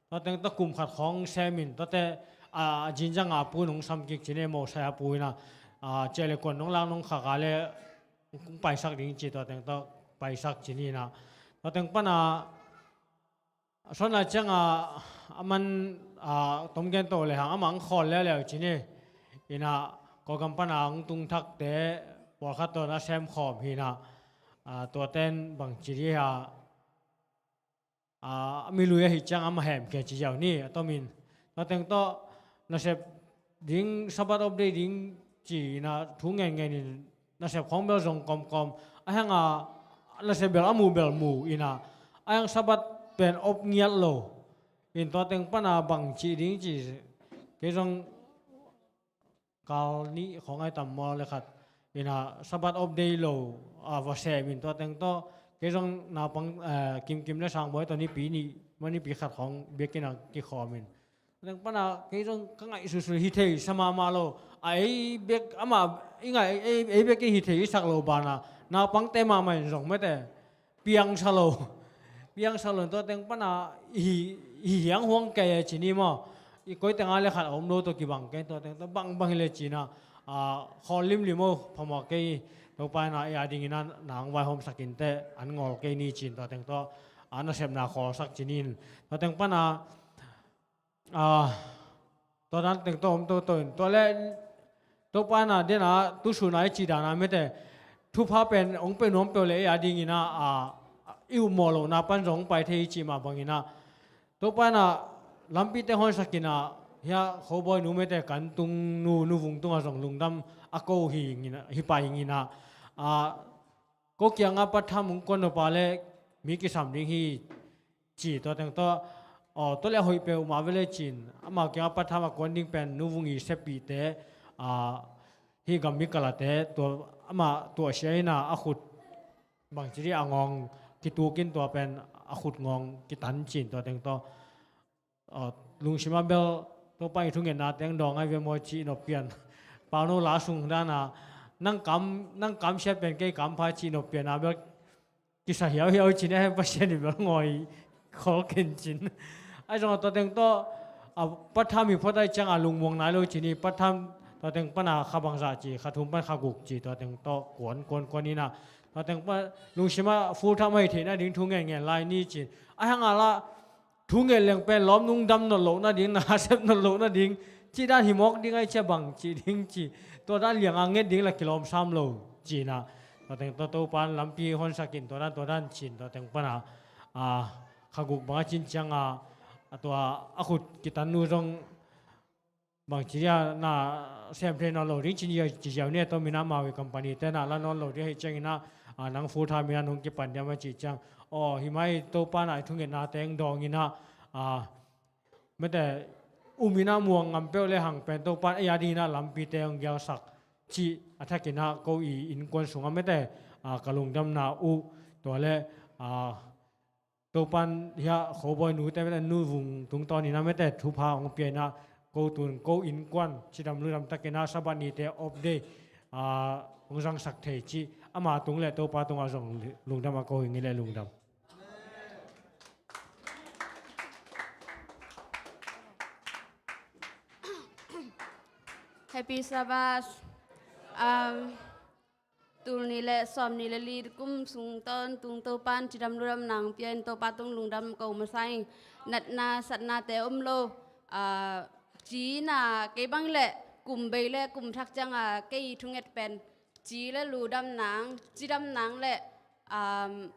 Tua teng tawh kum khat khawng sem in tuate, ah, a zinzang a pu in hong sam kik ci ni, mosai a pu in ah, ah, ciah le kuan nong lak nong khak a leh kong paisak ding ci, tua teng tawh paisak ci ni in ah. Tua teng pan ah a suan lai ciangin a man, ah, tom gen to lehang amah hong khawl leuleu ci ni. In ah Kawlgam pan ah hong tung thakte pawlkhat tawh na sem khawm hi in ah, ah, tuate in bang ci dih a, ah, a mi lui ahih ciangin amah hemkhia ci ziau ni, a tom in. Tua teng tawh nasep ding, Sabbath off day ding ci in ah thu ngenngen in, nasep khawng bel zong kawmkawm, ahih hangin nasep bel a mu bel mu in ah, ahih hang Sabbath pen off ngiat lo. In tua teng pan ah bang ci ding ci, kei zong kal nih khawng ahi tam maw le khat in ah Sabbath off day lo, ah, va sem in tua teng tawh kei zong naupang, eh, Kimkim le Sangbawi tawh nipi nih maw, nipi khat khawng biakinn ah kikhawm in. Tua teng pan ah kei zong ka ngaihsutsut hi thei sa mahmah lo. A ei bek amah i ngaih, ei, ei bek i hi thei i sak lo banah naupangte mahmah in zong mete piang sa lo. piangsak lo in tua teng pana i hi, i hiang huang kei e ci ni maw. I koi teng a le khat a om lo tawh kibang kei, tua teng tawh bangbang hi le cina, a, khawl limlim o, phamawh kei, Topa ina i a dingina nang vaihawmsak inteh, an ngawl kei ni cin tua teng tawh a nasepna khawlsak ci ni in. Tua teng pana, a, tua dan teng tawh om toto in, tua le Topa ina dena tusuna i ci dana mete thupha pen ong pe nuam peuh le i a dingina, a, i upmawh lohna pan zong pai thei i ci mah bangina Topa ina lampite honsak ina, hia khobawi nu mete kan tung nu, nu vung tunga zong lungdam a ko hi ngina, hi pai ngina, a, ko kianga patham ung kuan nopa le mi kisam ding hi ci tua teng tawh, aw, tua le a hoih peuh mah vele cin, ama kianga patham a kuan ding pen nu vung i sepihte, a, hi gam mi kalate, tua ama tuahsia ina a khut bangci di a ngawng kitukin tua pen a khut ngawng kitan cin tua teng tawh, aw, lungsima bel Topa i thungetna teng dawng ai ve maw ci nop pian. Pauno la sung dana nang kam, nang kam siat pen kei kam pha ci nop pian a bel kisa hiauhiau cin a hem Pasian i bel ngawi khol ken cin. Ai zong a tua teng tawh, a, patham i phot ai ciang a lungmuang nai lo cin i patham tua teng pana kha bangzah ci, kha thum pan kha guk ci tua teng tawh kuan, kuan, kuan ina. Tua teng pan lungsima full time ai theihna ding thu ngen ngen lai ni cin. Ai hang a la thu nget leng pen lawm nung dam nawn lohna ding, na sep nawn lohna ding, ci dan hi mawk ding ai cia bang ci ding ci, tua dan lianga nget ding la kilawm sam lo cina. Tua teng tua Topan lampi honsak in tua dan, tua dan cin tua teng pana, a, kha guk banga cin cianga, a, tua a khut kitan nu zong bangci dia na sem thei nawn lo ding cin ia ci ziau ni a, tua mina Maui company te na la nawn lo ding hei ciangina, a, nang full time mina nong kipan diam a ci ciang. Aw, hi mai Topa na i thungetna teng dawngina, a, mete umina muang ngam peuh le hang pen Topa ei a dingina lampi teng gialsak ci a thakina ko i innkuan sunga mete, a, ka lungdamna uh tua le, a, Topan hia khobawi nute mete nu vung tungtawnin a mete thupha hong piaina ko tun ko innkuan cidam ludam takina Sabbath nite off day, a, hong zangsak thei ci ama tung le Topa tungah zong lungdam a ko hi ngi le lungdam. Happy Sabbath. Um, Tul nih le sawm nih le li kum sung tawntung Topan cidam ludam nang pia in Topa tung lungdam ko masa ing. Natna satnate om lo, a, cina kei bang le kum bei le kum thak cianga kei thunget pen ci le ludam nang, cidam nang le, um,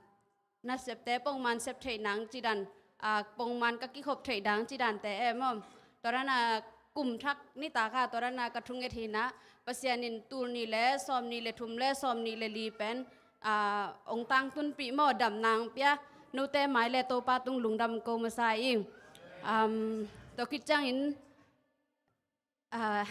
nasepte pongman sep theih nang cidan, a, pongman ka kikhop theih dang cidante em om. Tua dana kum thak nitak a tua dana ka thunget hina Pasian in tul nih le sawm nih le thum le sawm nih le li pen, a, ong tangtunpih maw dam nang pia note mai le Topa tung lungdam ko masa ing. Um, tua khit ciangin, a,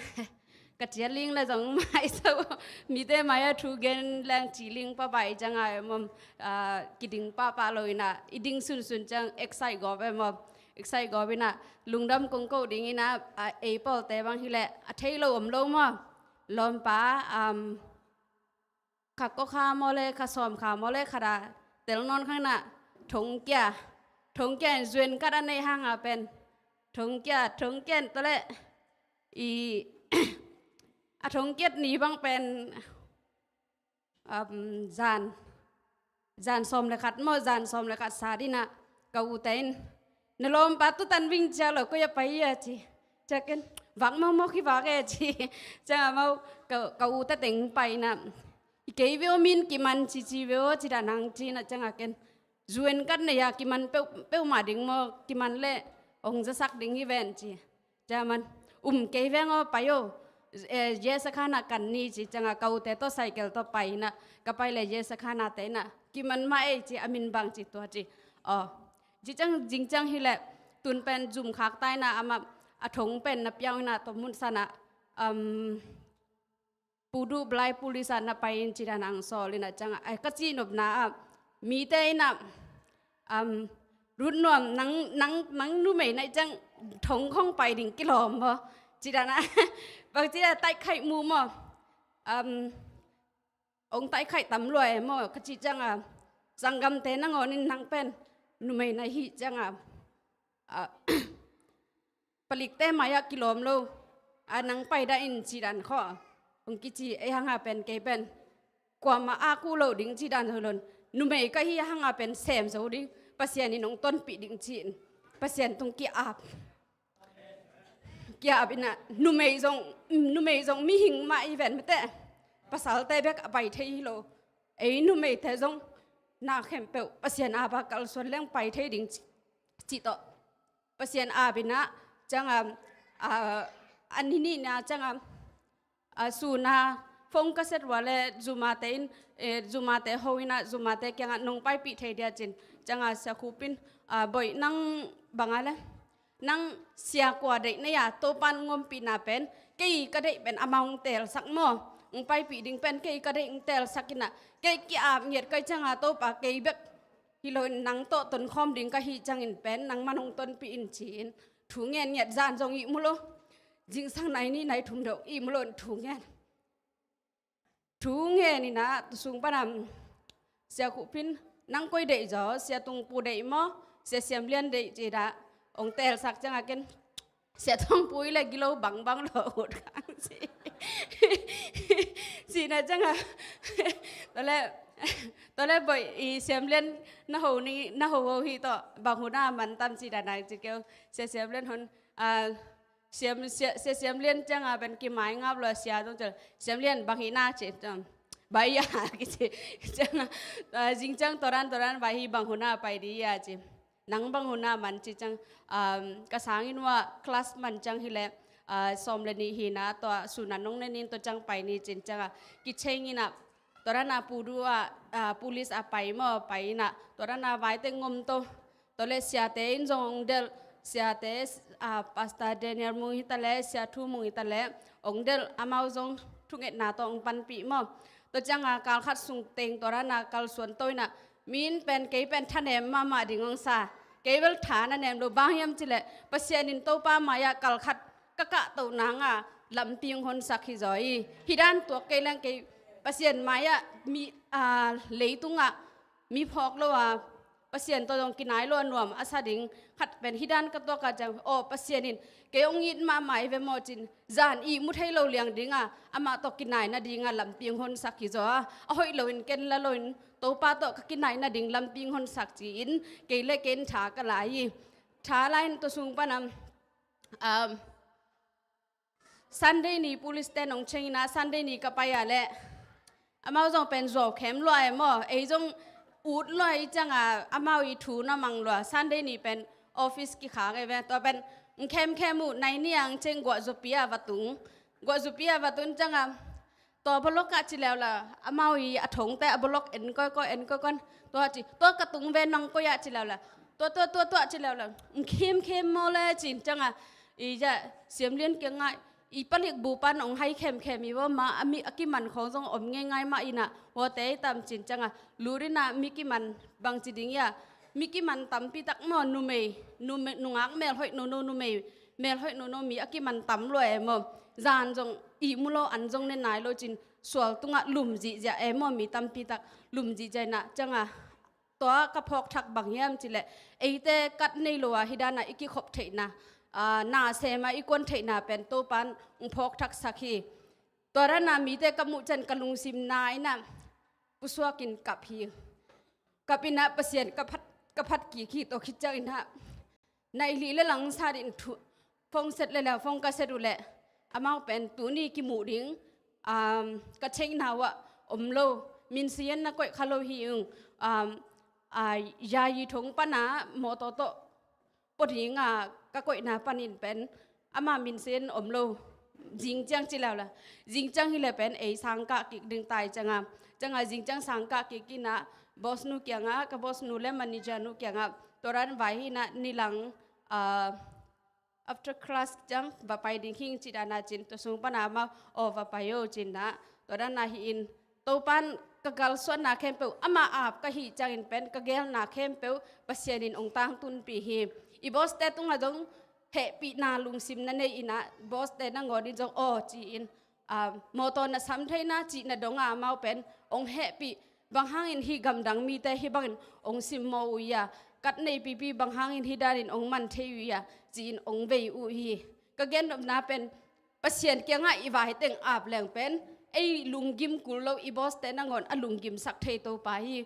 ka ciat ling le zong mai so, mite mai a thu gen leng ci ling papa i cianga em om, a, kiding papa lo ina, i ding sunsun ciang excite gawp em om, excite gawp ina, lungdam kong ko ding ina, a, ei pawlte bang hi le, a thei lo om lo maw, lawmpa, um, kha kua kha maw le, kha sawm kha maw le, kha da tel nawn khang na, thongkia, thongkia in zuan kat a nei hanga pen, thongkia, thongkia in tua le, i, a thongkiat ni bang pen, um, zan, zan sawm le khat maw, zan sawm le khat sa dina, ka ute in, na lawmpa tu tan ving cia lo, ko ia pai ia ci. Ciakin, vak mau mau khi vak e ci. Cianga mau, ka, ka ute teng pai na, i kei veo min kiman ci ci veo ci da nang ci na cianga ken. Zuan kat na ia kiman peuh, peuh ma ding maw, kiman le, ong zasak ding hi ven ci. Ciaman, um kei veng aw pai aw, e, Yesakhana kan ni ci cianga ka ute tawh cycle tawh pai na, ka pai le Yesakhana te na, kiman mah ei ci, a min bang ci tua ci. Aw, ci ciang, zing ciang hi le, tun pen zum khak tai na, ama, a thong pen na piang na, tawh mun sana, um, Pudu Blai Police ah na pai in ci dan ang sawl in a ciang a, ai, ka ci nopna ah, mite in a, um, Rut Nuam nang, nang, nang numei na i ciang thong khong pai ding kilawm maw? Ci dan a, bang ci dan a taikhaih mu maw? Um, ong taikhaih tam lua e maw? Ka ci ciang a, sanggamte nangawn in nang pen, numei na hih cianga, a, palikte mai-ah kilawm lo, a, nang paidah in cih dan khawh hong kici. Ei hanga pen kei pen kuamah a kuh loh ding cih dan hoih lo-in, numei ka hih hanga pen sem zo ding, Pasian in hong tonpih ding ci-in Pasian tung ki-ap. Ki-ap inah, numei zong, numei zong mihing mah i ven mate, pasalte bek a pai thei hi lo. Ei numeite zong na khempeuh Pasian apa kalsuan leng pai thei ding ci, ci tawh Pasian ap inah, cianga, a, a ni nihna cianga, a, suna phone ka set uh a le, Zumate in, e, Zumate ho inah, Zumate kiangah nong paipih thei dia cin. Cianga Sia Khup in, a, Boih, nang banga le, nang sia kua deih na hia, Topan ngompihna pen kei ka deih pen amah hong teelsak maw, hong paipih ding pen kei ka deih hong teelsak inah, kei ki-ap ngiat kei cianga Topa kei bek hi lo-in nang tawh tonkhawm ding ka hih ciangin pen nangman hong tonpih in ci-in thu ngen ngiat. Zan zong ihmu lo, zingsang nai nih nai thum deuh ihmu lo-in thu ngen. Thu ngen inah, tua sung panah Sia Khup in, nang koi deih zaw, Sia Tungpu deih maw, Sia Siam Lian deih ci dah hong teelsak cianga ken Sia Tungpu i le gilo bangbang lo ut kang ci. Cihna cianga, tua le, tua le Boih, i Siam Lian na ho ni, na ho ho hi tawh bang huna man tam ci dah nang ci keu. Sia Siam Lian hon, a, Siam, Sia, Sia Siam Lian cianga pen kimai ngap lo, Sia zong cil, Siam Lian bang hina ci ciang, bai ya kici cianga, a, zing ciang tua dan tua dan bai hi, bang huna pai di ya ci. Nang bang huna man ci ciang, um, ka sangin ua class man ciang hi le, a, sawm le nih hina, tua suna nong nenin tua ciang pai ni cin cianga kicheng inah, tua dana Pu Du ah, a, police a pai maw, pai inah tua dana vaite ngom to. Tua le siate in zong hong delh, siate, a, Pastor Daniel Mung hi ta le, Sia Thu Mung hi ta le, hong delh, amau zong thungetna tawh hong panpih maw. Tua cianga kalkhat sung teng tua dana kalsuan to inah, mi in pen kei pen thanem mahmah ding hong sa. Kei bel tha na nem lo, bang hiam cih leh Pasian in Topa mai-ah kalkhat ka kahtoh nanga lampi hong honsak hi zaw hi. Hih dan tuak kei leng kei Pasian mai-ah mi, a, leitungah mi phawk lo a, Pasian tawh zong kinai lo a nuam a sa ding khat pen hih dan ka tuak a ciang, aw, Pasian in kei hong it mahmah hi ve maw cin, zan ihmu thei lo liang dinga amah tawh kinai nadinga lampi hong honsak hi zaw a, a hoih loin ken la loin Topa tawh ka kinai nading lampi hong honsak ci-in kei le kei in tha ka la hi. Tha la-in tua sung panah, um, Sunday ni police te nong cheng inah, Sunday ni ka pai a leh amau zong pen zuau khem lua e maw, ei zong ut lua i cianga amau i thu na mang lua. Sunday ni pen office kikhak e ve, tua pen ng khemkhem uh, nai ni ang ciang guah zupi a va tung. Guah zupi a va tun cianga, tua bolok ah ci leuleu la, amau i a thongte a bolok en koikoi, en koikoi. Tua ci, tua ka tung ve, nang koi ah ci leuleu la, tua, tua, tua, tua ci leuleu la, ng khemkhem maw le cin cianga, i ja Siam Lian kiangah i palik bu pan hong hai khemkhem i vaw, mah a mi a kiman khawng zong om ngeingai mah inah, huate i tam cin cianga, lut inah mi kiman bangci ding ia, mi kiman tampi tak maw, numei, numei, nungak melhoih nono, numei melhoih nono mi a kiman tam lua e maw. Zan zong ihmu lo, an zong ne nai lo cin, sual tungah lum zihziah e maw, mi tampi tak lum zihziah inah cianga, tua ka phawk thak bang hiam cih leh, eite kat nei lo a hih dana i kikhop theihna, a, na sema i kuan theihna pen Topan hong phawk thaksak hi. Tua dana mite ka muh ciang ka lungsim na inah pusuak in kap hi. Kap inah Pasian ka phat, ka phat kik hi. Tua khit ciang inah nai li le lang sa din thu, phone set le le, phone ka set uh leh amau pen tuni kimuh ding, um, ka theihna uah om lo, minsian na koih kha lo hi ung, um, a, Yayi thong pana mawtaw tawh pua dinga ka koihna panin pen ama minsian om lo. Zing ciang ci leuleu la, zing ciang hi le pen ei sangkah kik ding tai cianga, cianga zing ciang sangkah kik inah boss nu kiangah, ka boss nu le manager nu kiangah, tua dan vai hi inah nilang, a, after class ciang va pai ding hing ci dana cin, tua sung pana amau, aw, va pai o cin inah, tua dana hi in, Topan ka kalsuanna khempeuh ama ap ka hih ciangin pen ka gelna khempeuh Pasian in hong tangtunpih hi. I boss te tungah zong hehpihna lungsim na nei inah, boss te nangawn in zong aw ci-in, a, mawtaw na sam theina cihna donga amau pen hong hehpih. Bang hangin hih gamdang mite hih bangin hong simmawh uh ia, kat nei pipi bang hangin hih danin ong man thei uh hia, ci-in ong vei uh hi. Ka gennopna pen Pasian kiangah i vai teng ap leng pen ei lunggim kul lo, i boss te nangawn a lunggimsak thei Topa hi.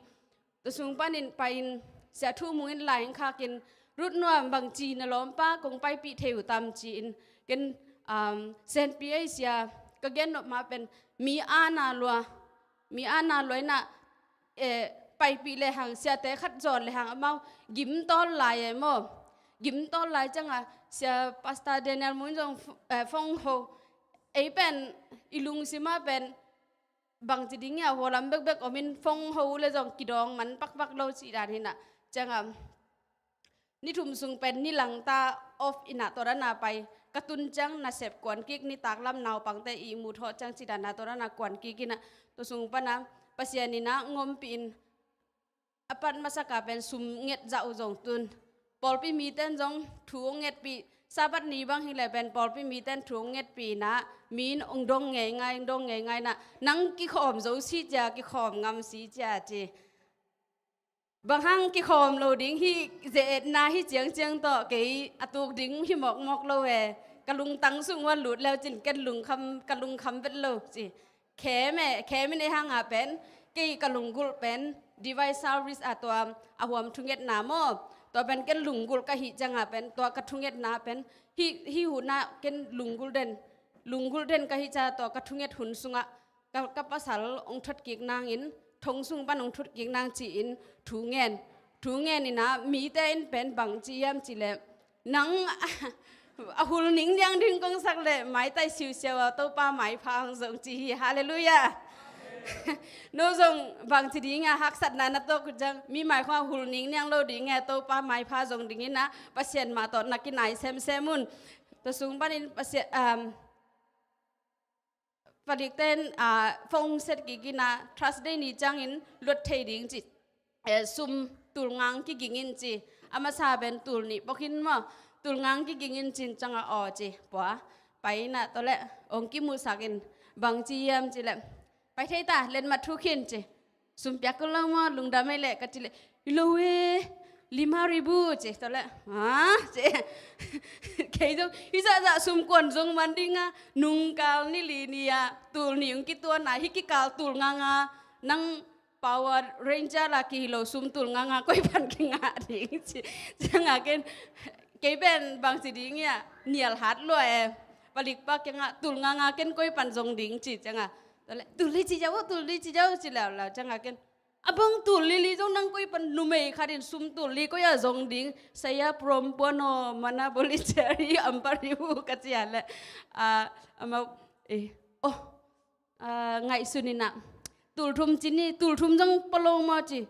Tua sung panin pai-in Sia Thu Mung in lai hong khakin, Ruth Nuam, bangci na lawmpa kong paipih thei uh tam, ci-in ken, um, Saint P A Sia ka gennop ma pen mi ana lua, mi ana lua in ah, eh, paipih lehang, siate khat zawn lehang amau gim tawl lai e maw. Gim tawl lai ciangah Sia Pastor Daniel Mung in zong, eh, phone ho, ei pen i lungsim ah pen bangci ding hia, hua lam bekbek om in, phone ho uh leh zong kidawng man pakpak lo cih dan hi in ah. Ciangah ni thum sung pen ni langta off in ah, tua dan a pai ka tun ciang nasep kuan kik, nitak lam naupangte ihmu thawh ciang cih dan a tua dan a kuan kik in ah, tua sung pan a Pasian in ah ong ompih in, a pat masak a pen sum nget zah uh zong tun. Pawlpi mite in zong thu ong ngetpih, Sabbath ni bang hi leh pen pawlpi mite in thu ong ngetpih in ah, mi in ong dong ngeingai, ong dong ngeingai in ah, nang kikhawm zo si cia, kikhawm ngam si cia, ci. Bang hang kikhawm lo ding, hih ze-etna hih ciangciang tawh kei a tuk ding hi mawkmawk lo e. Ka lungtang sung uah lut leu cin ken lungkham, ka lungkham vet lo, ci. Khem e, khem in ei hang a pen, kei ka lunggulh pen Divine Service a tua a huam thungetna maw, tua pen ken lunggulh ka hih ciang a pen, tua ka thungetna pen, hih, hih hun ah ken lunggulh den, lunggulh den ka hih ciang a, tua ka thunget hun sungah ka, ka pasal ong thot kik nangin, thong sung pan ong thot kik nang ci-in thu ngen. Thu ngen in ah mite in pen bangci hiam cih leh, nang a hul ningniang ding kong sak leh maitai siusiau a, Topa maipha hong zong, ci hi. Halleluiah. No zong bangci ding a haksatna na tuak uh ciang, mi mai khong a hul ningniang lo ding e, Topa maipha zong ding in ah Pasian mah tawh na kinai semsem un. Tua sung panin Pasian, um, Palikte in, ah, phone set kik in ah, Thursday ni ciangin luat thei ding ci. Eh, sum tul nga ong kiging in ci. A masa pen tul nih pawk in maw, tul nga ong kiging in cin ciangah, aw ci. Pua, pai in ah tua leh ong kimusak in, bangci hiam cih leh, pai thei ta, letmat thu khin ci. Sum piak kul lo maw, lungdam ei leh, ka cih leh, hi lo e, lima ribu, ci. Tua leh, ha, ci. Kei zong hih zahzah sum kuan zong man ding a, nungkal ni li ni ah tul nih ong kituan a, hih kikal tul nga nga, nang Power Ranger la kihi lo, sum tul nga nga koi pan kingah ding, ci. Ciangah ken, kei pen bangci ding hia, nial hat lua e. Palikpa kiangah tul nga nga ken koi pan zong ding, ci ciangah, tua leh, tul li ci ziau, tul li ci ziau, ci leuleu ciangah ken, a bang tul li li zong nang koi pan, numei khat in sum tul li koi a zong ding, saya perempuan oh, mana boleh cari empat ribu, ka ci a leh, ah, amau, eh, oh, ah, ngaihsun in ah, tul thum ci ni, tul thum zong pua lo maw ci.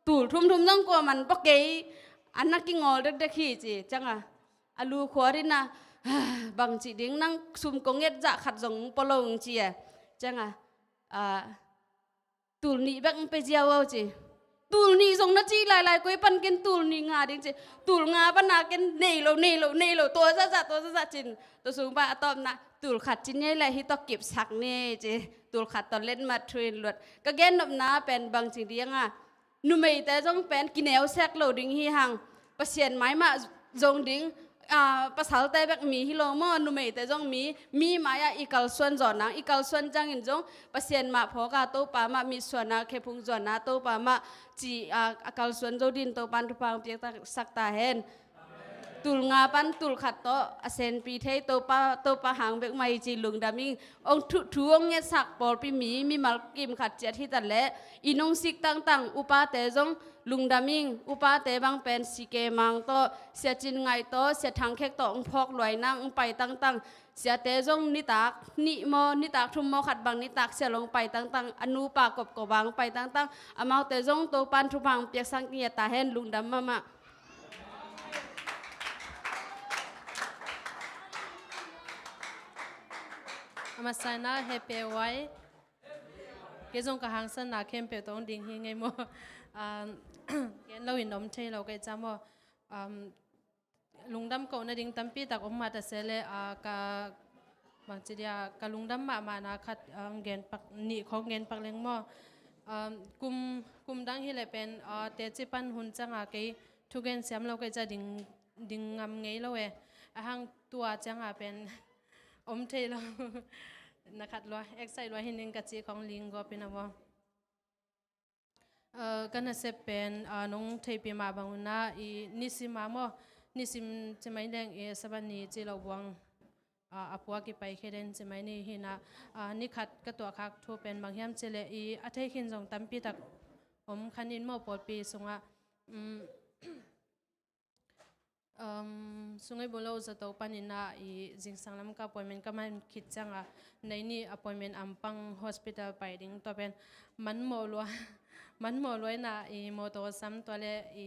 Tul thum thum zong kua man pua kei, a na kingawl dekdek hi, ci. Ciangah a lu khuar in ah, bangci ding, nang sum kong nget zah khat zong pua lo ong ci e. Ciangah, ah, tul nih bek ong pia ziau o, ci. Tul nih zong na ci lailai, koi pan ken tul nih nga ding, ci. Tul nga pan a ken nei lo, nei lo, nei lo, tua zahzah, tua zahzah cin. Tua sung pan a tawpna, tul khat ci ni ei leh, hih tawh kipsak ni, ci. Tul khat tawh letmat thu in luat. Ka gennopna pen bangci ding a, numeite zong pen kineusek lo ding hi hang. Pasian mai mah zong ding, ah, pasalte bek mi hi lo maw, numeite zong mi, mi mai-ah i kalsuan zaw nang, i kalsuan ciangin zong Pasian mah phawk a, Topa mah mitsuan a, khephung zuan a, Topa mah ci, ah, a kalsuan zo dingin Topa'n thupha hong piaksak ta hen. Tul nga pan tul khat tawh a senpi thei Topa, Topa hang bek mah hi ci, lungdam ing. Ong thu, thu ong ngetsak pawlpi mi, mimal kim khat ciat hi ta leh, inn ong sik tangtang upate zong lungdam ing. Upate bang pen C K Mang tawh, Sia Cin Ngaih tawh, Sia Thang Khek tawh ong phawk luai nang, ong pai tangtang. Siate zong nitak nih maw, nitak thum maw, khat bang nitak sia long pai tangtang, a nupa kopkop a ong pai tangtang. Amaute zong Topa'n thupha hong piaksak ngiat ta hen, lungdam mahmah. A masa in ah Happy A Y. Kei zong ka hangsanna khempeuh tawh ong ding hi ing ei maw. Um, gen lo in om thei lo kei ca maw. Um, lungdam kohna ding tampi tak om mah ta se leh, ah, ka, bangci dia, ka lungdam mahmahna khat, ah, gen pak, nih khawng gen pak leng maw. Um, kum, kum dang hi leh pen, ah, teci pan hun ciang a kei thugen siam lo ka hih ciang ding, ding ngam ngei lo e. A hang tua cianga pen om thei lo. Na khat lua, excite lua hi ning ka cih khong ling gawp in a maw. Ka nasep pen nong theihpih mah bang un ah i nisim a maw, nisim ci mai leng i Sabbath ni ci lo buang a puak i pai khe den ci mai ni hi in ah, ni khat ka tuahkhak thu pen bang hiam cih leh i a thei khin zong tampi tak om khan in maw pawlpi sungah Sungei Buloh zato panin ah i zingsang lam ka appointment ka man khit cianga nai ni appointment ampang hospital pai ding tua pen man mawh lua, man mawh lua in ah i mawtaw sam tua le i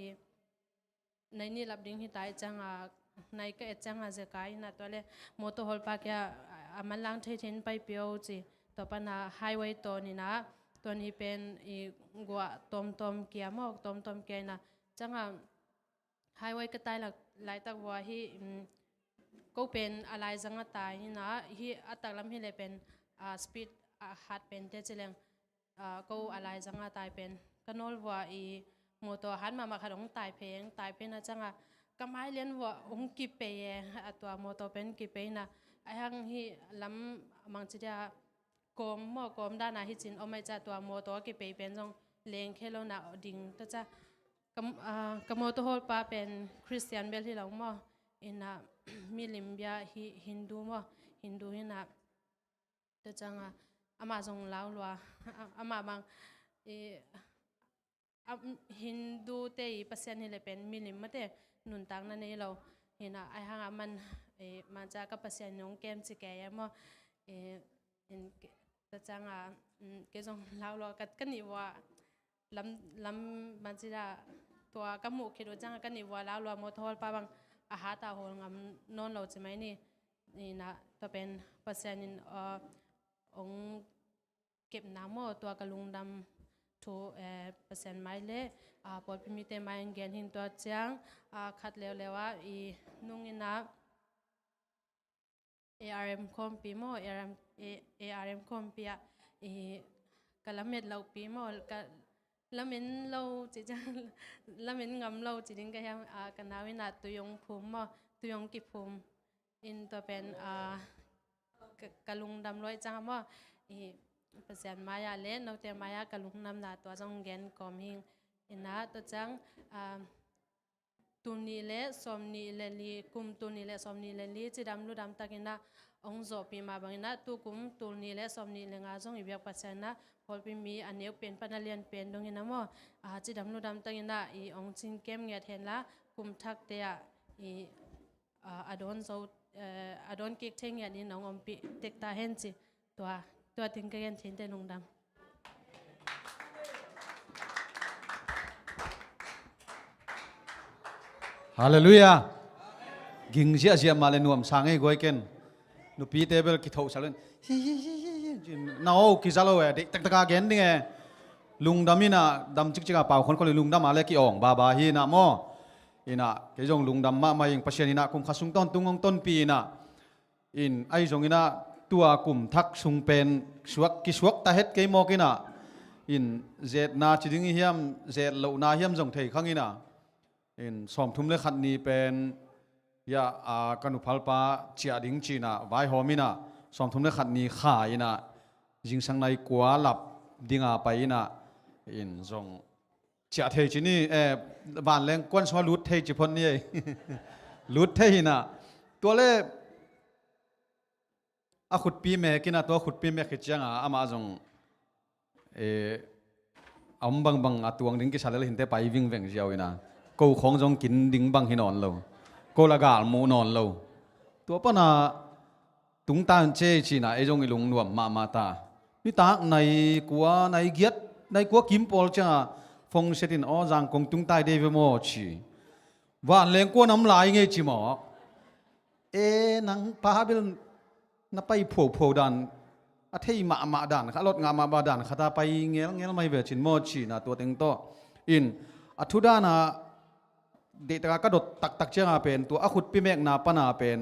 nai ni lap ding hi ta i cianga nai ka et cianga zeka in ah tua le mawtaw hawlpa kia a manlang thei thei in paipih o ci tua pana highway tawn in ah tua ni pen i guah tawmtawm kia maw tawmtawm kia in ah cianga highway ka tai laitak vua hi ko pen a laizang a tai hi in ah hi a taklam hi le pen speed a hat pen te ci leng ko a laizang a tai pen ka nawl vua i mawtaw a hat mahmah khat hong tai phei hong tai phei in ah cianga ka mai lian vua hong kipei e a tua mawtaw pen kipei in ah a hang hi lam mangci dia kawm maw kawm dana hi cin om ai ca tua mawtaw a kipei pen zong leng khe lo na ding ta ca ka mawtaw hawlpa pen Khristian bel hi lo maw in ah milim bia hi Hindu maw Hindu hi in ah ta cianga amah zong lau lua amah bang i Hindu te i Pasian hi le pen milim mate nuntakna nei lo hi in ah ai hang a man manca ka Pasian nong kem ci kei e maw ta cianga kei zong lau lua ka nih vua lam lam manci da tua ka muh khit uh cianga ka nih vua lau lua mawtaw hawlpa bang a hat a hawl ngam nawn lo ci mai ni in ah tua pen Pasian in ong kepna maw tua ka lungdam thu Pasian mai le pawlpi mite mai in gen hin tua ciang khat leuleu ah i nung in ah ARM khawmpi maw ARM, ARM khawmpi ah i ka lamet lopi maw ka lamen lo ci ciang lamen ngam lo ci ding ka hiam ka nau in ah tui ong phum maw tui ong kiphum in tua pen ka lungdam luai ciang maw i Pasian mai-ah le note mai-ah ka lungdamna tua zong gen kawm hing in ah tua ciang tul nih le sawm nih le li kum tul nih le sawm nih le li cidam ludam takin ah ong zawhpih mah bangin ah tukum tul nih le sawm nih le nga zong i biak Pasian ah pawlpi mi a neu pen pan a lian pen dongin ah maw cidam ludam takin ah i ong cin kem ngiat hen la kum thakte ah i a dawn zo a dawn kik thei ngiat in ong ompih tek ta hen ci tua tua ting ka gen thinte lungdam. Halleluiah. Ging ziahziah mah le nuam sa ngei guai ken. Nupite bel kithohsak len hi hi hi hi hi na o kiza lo e deih taktak a gen ding e. Lungdam in ah dam cikcik a pau khonkhon le lungdam a le ki-awng baba hi in ah maw. In ah kei zong lungdam mahmah ing Pasian in ah kum khat sung tawntung hong tonpih in ah in ahi zongin ah tua kum thak sung pen suak kisuak ta het kei mawk in ah in zetna ci ding hiam zetlohna hiam zong thei khang in ah in sawmthum le khat ni pen hiah ka nuphalpa ciah ding ci in ah vaihawm in ah sawmthum le khat ni kha in ah zingsang nai kua lap dinga pai in ah in zong ciah thei ci ni. Vanleng kuan sungah lut thei ci phot ni ei. Lut thei hi in ah tua le a khutpi mek in ah tua khutpi mek hi cianga amah zong a om bangbang a tuang ding kisa lel hinte pai vingveng ziau in ah ko khawng zong kin ding bang hi nawn lo. Ko la gal muh nawn lo. Tua pana tungta in ce ci in ah ei zong i lungnuam mahmah ta. Nitak nai kua nai giat nai kua kim pawl cianga phone set in aw zangkong tungta i dei ve maw ci. Vanleng kua nam lai ngei ci maw. E nang pa bel na pai phuaphuau dan a thei mahmah dan kha a lot ngah mahmah dan kha ta pai ngelngel mai ve cin maw ci in ah tua teng tawh in a thu dan ah deihtaka ka dot taktak cianga pen tua a khutpi mekna pana pen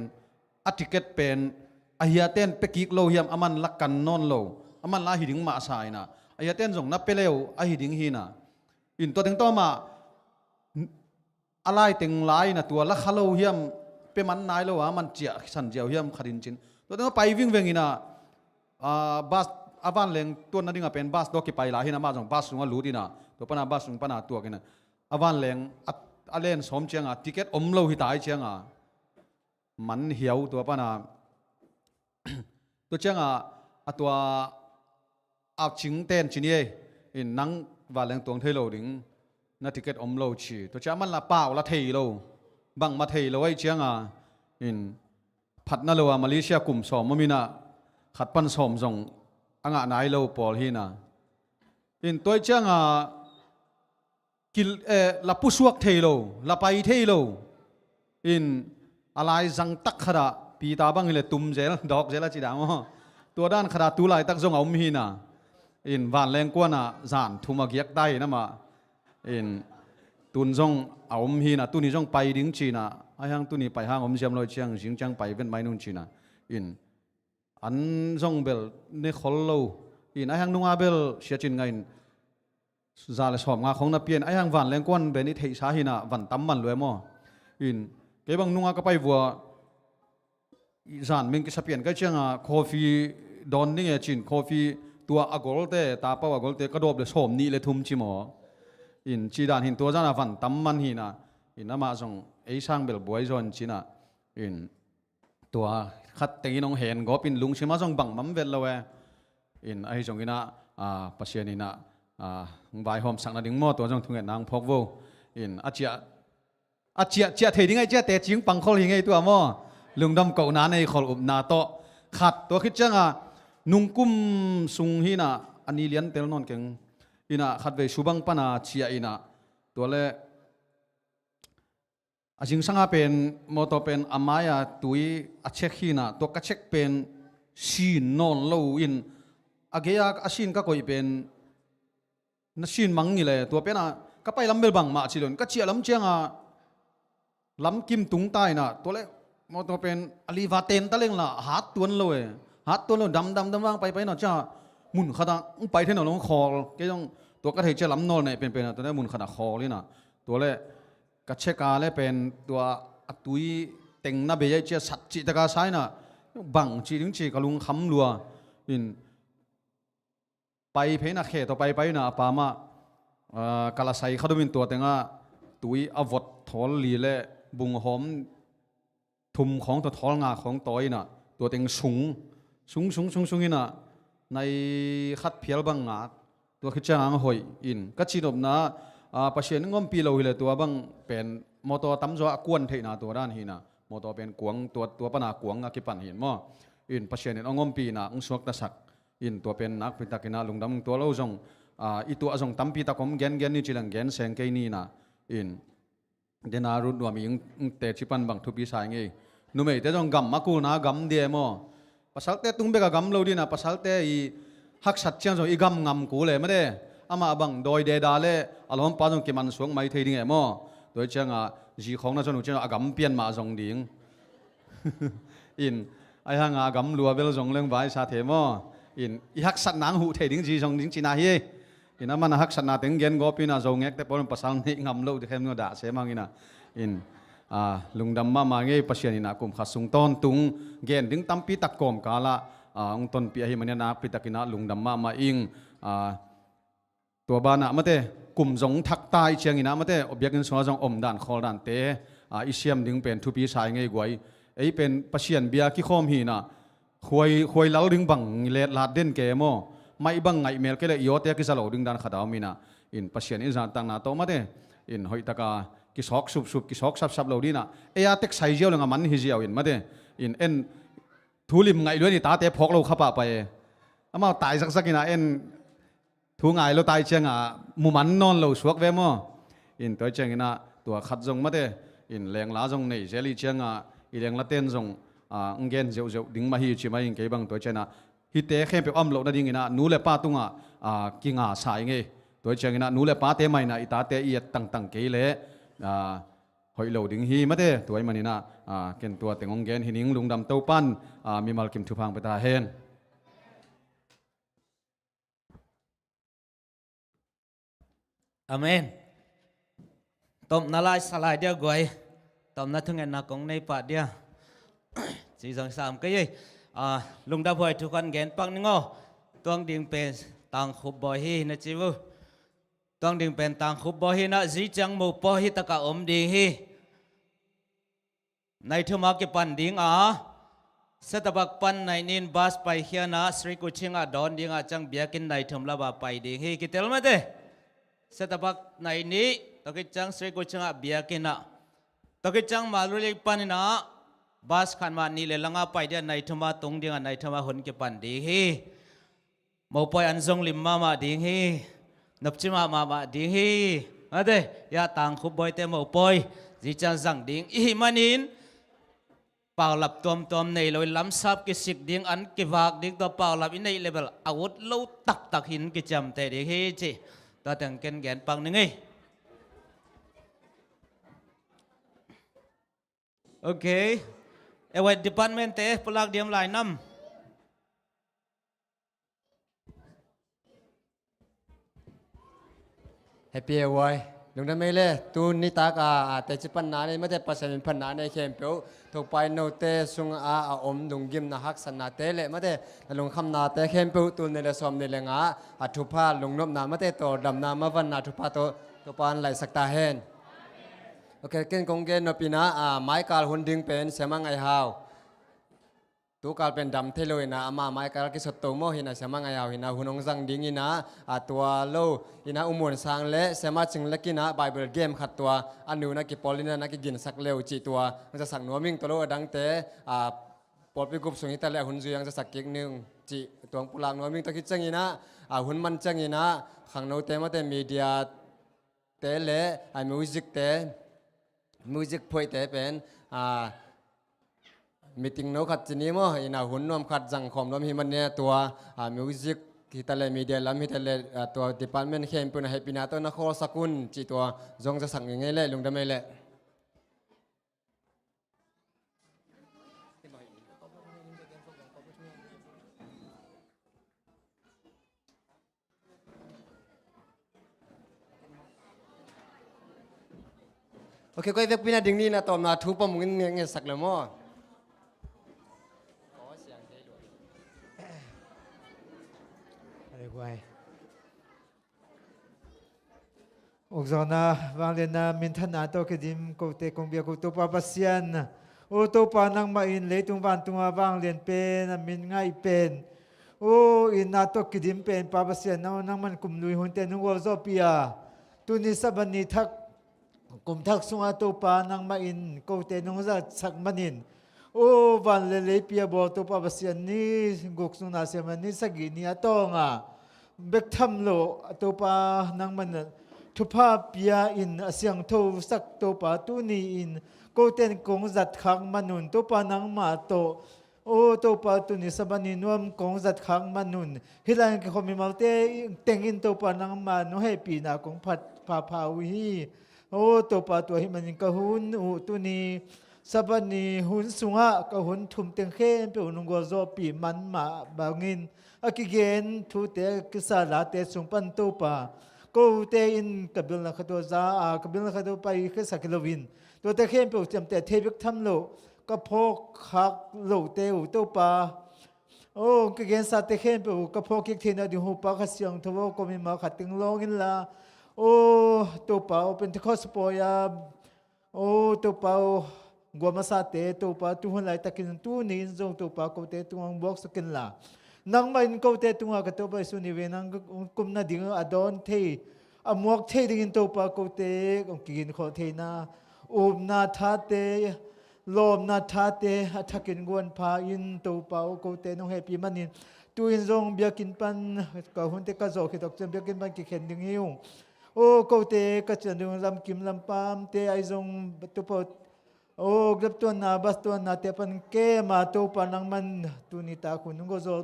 a ticket pen a hiaten pia kik lo hiam a man la kan nawn lo a man la hi ding mah sa in ah a hiaten zong na pia leu a hi ding hi in ah in tua teng tawh mah a laiteng lai in a tua la kha lo hiam, pe man nai lo a man ciah san ziau hiam khat in cin. Tua teng a pai vingveng in a, a, bus, a vanleng tuanna ding a pen bus tawh kipai lai hi in amah zong bus sung a lut in a, tua pan a bus sung pan a tuak in a, a vanleng a, a len sawm ciang a ticket om lo hi ta hi ciang a, man hiau tua pan a, tua ciang a, a tua a cing ten ci ni ei, in nang vanleng tuang thei lo ding, na ticket om lo ci. Tua ciang a man la pau la thei lo, bangmah thei lo ei ciang a, in phatna lo a Malaysia kum sawm om in a, khat pan sawm zong a ngah nai lo pawl hi in a. In tua ciang a, kil, eh, la pusuak thei lo, la pai thei lo. In a lai zang tak khat ah Peter bang hi le tum zel, dawk zel a ci dang aw. Tua dan khat ah tu laitak zong a om hi in a. In vanleng kuan ah zan thum a giak ta hi in amah. In tun zong a om hi in a, tuni zong pai ding ci in a. Ahi hang tuni pai hang om ziam lo ciang, zing ciang pai ven mai nung ci in a. In an zong bel ne khol lo. In ahi hang nunga bel sia cin ngah in za le sawm nga khong na pian, ahi hang vanleng kuan ben i theihsa hi in a van tam man lua maw. In kei bang nunga ka pai vua, zan meng kisa pian kai ciang a coffee dawn ding e cin, coffee tua a golte, tapau a golte ka dawp le sawm nih le thum ci maw. In ci dan hi in tua zan a van tam man hi in a, in amah zong ei sang bel buai zaw in ci in a, in tua khat teng in hong hen gawp in lungsim ah zong bangmah om vet lo e. In ahi zong in a, a, Pasian in a, a, hong vaihawmsak nading maw, tua zong thungetna hong phawk vo. In a ciah, a ciah, ciah thei ding ahi ciah teci hong pang khol hi ngei tua maw. Lungdam kohna nei khol upna tawh. Khat tua khit ciang a nungkum sung hi in a, a ni lian tel nawn keng. In a khatvei subang pan a ciah in a, tua le a zingsang a pen motor pen a mai a tui a check hi in a, tua ka check pen sin nawn lo in, a gei a a sin ka koih pen na sin mang ni le, tua pen a ka pai lam bel bangmah ci lo in, ka ciah lam ciang a lam kim tung ta in a, tua le motor pen a liva ten ta leng la hat tuan lo e, hat tuan lo, dam dam dam vang pai pai in a, ciang a mun khat ah hong pai thei nawn lo, hong khawl. Kei zong tua ka thei ciang lam nawl neh penpen a, tua le mun khat ah khawl in a, tua le ka check a le pen tua a tui teng na bei ahi ciang sat cih tak a sa in a, bang ci ding ci ka lungkham lua. In pai phei in a, khe tawh pai pai in a, a pa mah, ah, ka la sai kha dum in tua teng ah tui a vot thawl li le bunghawm thum khawng tawh thawl nga khawng tawi in a, tua teng sung, sung, sung, sung, sung in a, nai khat phial bang ngak, tua khit ciang a hoih in. Ka cihnopna, a, Pasian in hong ompih lo hi le tua bang pen motor tamzaw a kuan theihna tua dan hi in a, motor pen kuang, tua, tua pan a kuang a kipan hi in maw. In Pasian in hong ompih in a, hong suaktasak in, tua pen nakpi tak in a lungdam ing. Tua lo zong, a, i tuah zong tampi tak om, gen gen ni ci leng gen seng kei ni in a, in dena rut nuam ing, teci pan bang thupi sa ing ei. Numeite zong gam a kulna gam dia e maw. Pasalte tung bek a gam lo ding a, pasalte i haksat ciang zong i gam ngam kul e mate. Amah bang dawi deda le a lawmpa zong kiman suak mai thei ding e maw. Tua ciang a zi khawng na zon uh ciang a gam pian mah zong ding. In, ahi hang a gam lua bel zong leng vai sa thei maw. In, i haksatna hong huh thei ding zi zong ding ci in a hi. In, amah na haksatna teng gen gawp in a, Zo ngekte pawl in pasal neih ngam lo ding khem nu a dah sem hang in a. In, a, lungdam mahmah ing ei. Pasian in a kum khat sung tawntung gen ding tampi tak kawmkal ah, a, hong tonpih ahih manin a nakpi tak in a lungdam mahmah ing. A, tua ban ah mate, kum zong thak ta i ciang in a mate, biakinn sung ah zong om dan khawl dante, a, i siam ding pen thupi sa ing ei guai. Ei pen Pasian bia kikhawm hi in a, khuai, khuai lal ding bang let lat den kei maw. Maih bang ngaih mel kei le i awte a kiza lo ding dan khat a om in a. In Pasian in zahtakna tawh mate, in hoih tak a kisawk supsup, kisawk sapsap lo ding in a, ei a tek sai ziau leng a man hi ziau in mate. In en thu lim ngaih lua in i tate phawk lo kha pahpah e. Amau tai zakzak in a, en thu ngai lo tai ciang a muman nawn lo suak ve maw. In tua ciang in a tua khat zong mate, in lengla zong nei zel i ciang a, i lengla ten zong, a, hong gen zeuhzeuh ding mah hi ci mai ing. Kei bang tua ciang a hihte khempeuh a om loh nading in a nu le pa tung ah, a, kinga sa ing ei. Tua ciang in a nu le pate mah in a i tate i et tangtang kei le, a, hoih lo ding hi mate. Tua ahih manin a, a, ken tua teng hong gen hi ning. Lungdam. Topan, a, mimal kim thupha hong pia ta hen. Amen. Tawpna lai sa lai dia guai. Tawpna thungetna kong nei pah dia. Ci zong sam kei ei. Ah, lungdam huai thu kan gen pak ning aw. Tuang ding pen Tang Khup Bawi hi na ci uh. Tuang ding pen Tang Khup Bawi hi na, zi ciang mopawi hi taka om ding hi. Nai thum a kipan ding a, Setapak pan nai nih in bus paikhia na, Sri Kuching ah dawn ding a ciang biakinn nai thum lap a pai ding hi. Kitel mate. Setapak nai nih, tua khit ciang Sri Kuching ah biakinn ah. Tua khit ciang Marluli panin a, bus khat mah nih le lang a pai dia, nai thum a tung ding a, nai thum a hun kipan ding hi. Mopawi an zong lim mahmah ding hi. Nopci mahmah ding hi. Mate, ya Tang Khup Bawite mopawi zi ciang zang ding i hih manin, paulap tuamtuam nei lo in, lamsap kisik ding, an kivak ding, tua paulap i neih level a ut lo taktak hin kiciamteh ding hi ci. Tua teng ken gen pak ning ei. Ok. Ewet department te pulak diam lai nam. Happy Awai. Lungdam ei le, tu nitak a, a, teci panna nei, mate Pasian min phatna nei khempeuh, Topa in note sung a, a om lunggimna haksatnate le, mate na lungkhamnate khempeuh, tul nih le sawm nih le nga a thupha lungnopna, mate tawldamna, mavanna thupha tawh Topa in laihsak ta hen. Ok, ken kong gen nop in a, a, maikal hun ding pen Siama Ngai Hau. Tukal pen dam thei lo in a, ama maikal kisot to maw, hi na Siama Ngai Hau hi na, hun hong zang ding in a, a, tua lo in a, U Muan Sang le Siama Cing Lek in a Bible game khat tua a nu na kipol in a, na kiginsak leu cih tua hong zasak nuam ing. Tua lo a dangte, a, pawlpi gup sung hi ta le a hun zui hong zasak kik ning cih tua hong pulak nuam ing. Tua khit ciang in a, a, hun man ciang in a, khangnote, mate media te le, a, music te, music phoihte pen, a, meeting no khat ci ni maw, in a hun nuam khat zang khawm nuam hi man nia, tua, a, music hi ta le, media lam hi ta le, a, tua department khempeuh in a hehpihna tawh na khawlsak un cih tua zong zasak ngei ngei le, lungdam ei le. Ok, koi vekpi na ding ni na tawmna thu pom ngin nge, nge sak le maw? Uk zawhna vangliatna minthanna tawh kidim kote kong biak uh Topa Pasian. O Topa, nangmah in leitung vantunga vanglian pen a min ngaih pen, o itna tawh kidim pen Pa Pasian, nang, nangman kum lui hunte nung gualzawhpih a, tuni Sabbath ni thak, kum thak sunga Topa nangmah in kote nung zatsak manin, o van le leipi a bawl Topa Pasian, ni guk sung nasia man ni sagih ni a tawnga bek tham lo a Topa nangman thupha pia in a siangthosak Topa, tuni in kote in kong zatkhak manun Topa nangmah tawh, o Topa, tuni Sabbath ni nuam kong zatkhak manun hih lai kikhawm mimalte tengin Topa nangmah nong hehpihna kong phat phapha uh hi. O Topa, tua hih manin ka hun uh tuni Sabbath ni hun sungah ka hun thum teng khempeuh nung gualzawhpih man mah bangin a kigen thute kisa late sung pan Topa, kote in ka bilna khat uh za a, ka bilna khat uh pai khiasak hi loin, tuate khempeuh ciamteh thei bek tham lo, ka phawk khak lote uh Topa, o ka gensate khempeuh ka phawk kik theihna ding uh Pa Kha Siangtho aw, kawmin ma khat teng lawng inla, o Topa aw, Pentecost pawi a, o Topa aw, guah masate Topa, tu hun laitakin tuni in zong Topa kote tungah hong buaksak inla, nangmah in kote tungah ka Topa Jesu ni ve nang kumna ding a dawn thei, a muak thei dingin Topa kote hong kiginkhawh theihna, upna thate, lawmna thate a thakin guan pha in Topa aw, kote nong hehpih manin tu-in zong biakinn pan ka hunte ka zawh khit tak ciang biakinn pan kikhen ding hi ung. O kote ka cian ding lamkim lampamte ahi zong Topa aw, o Grab tuanna, bus tuanna te pan kema Topa nangman tuni tak hun nung gualzaw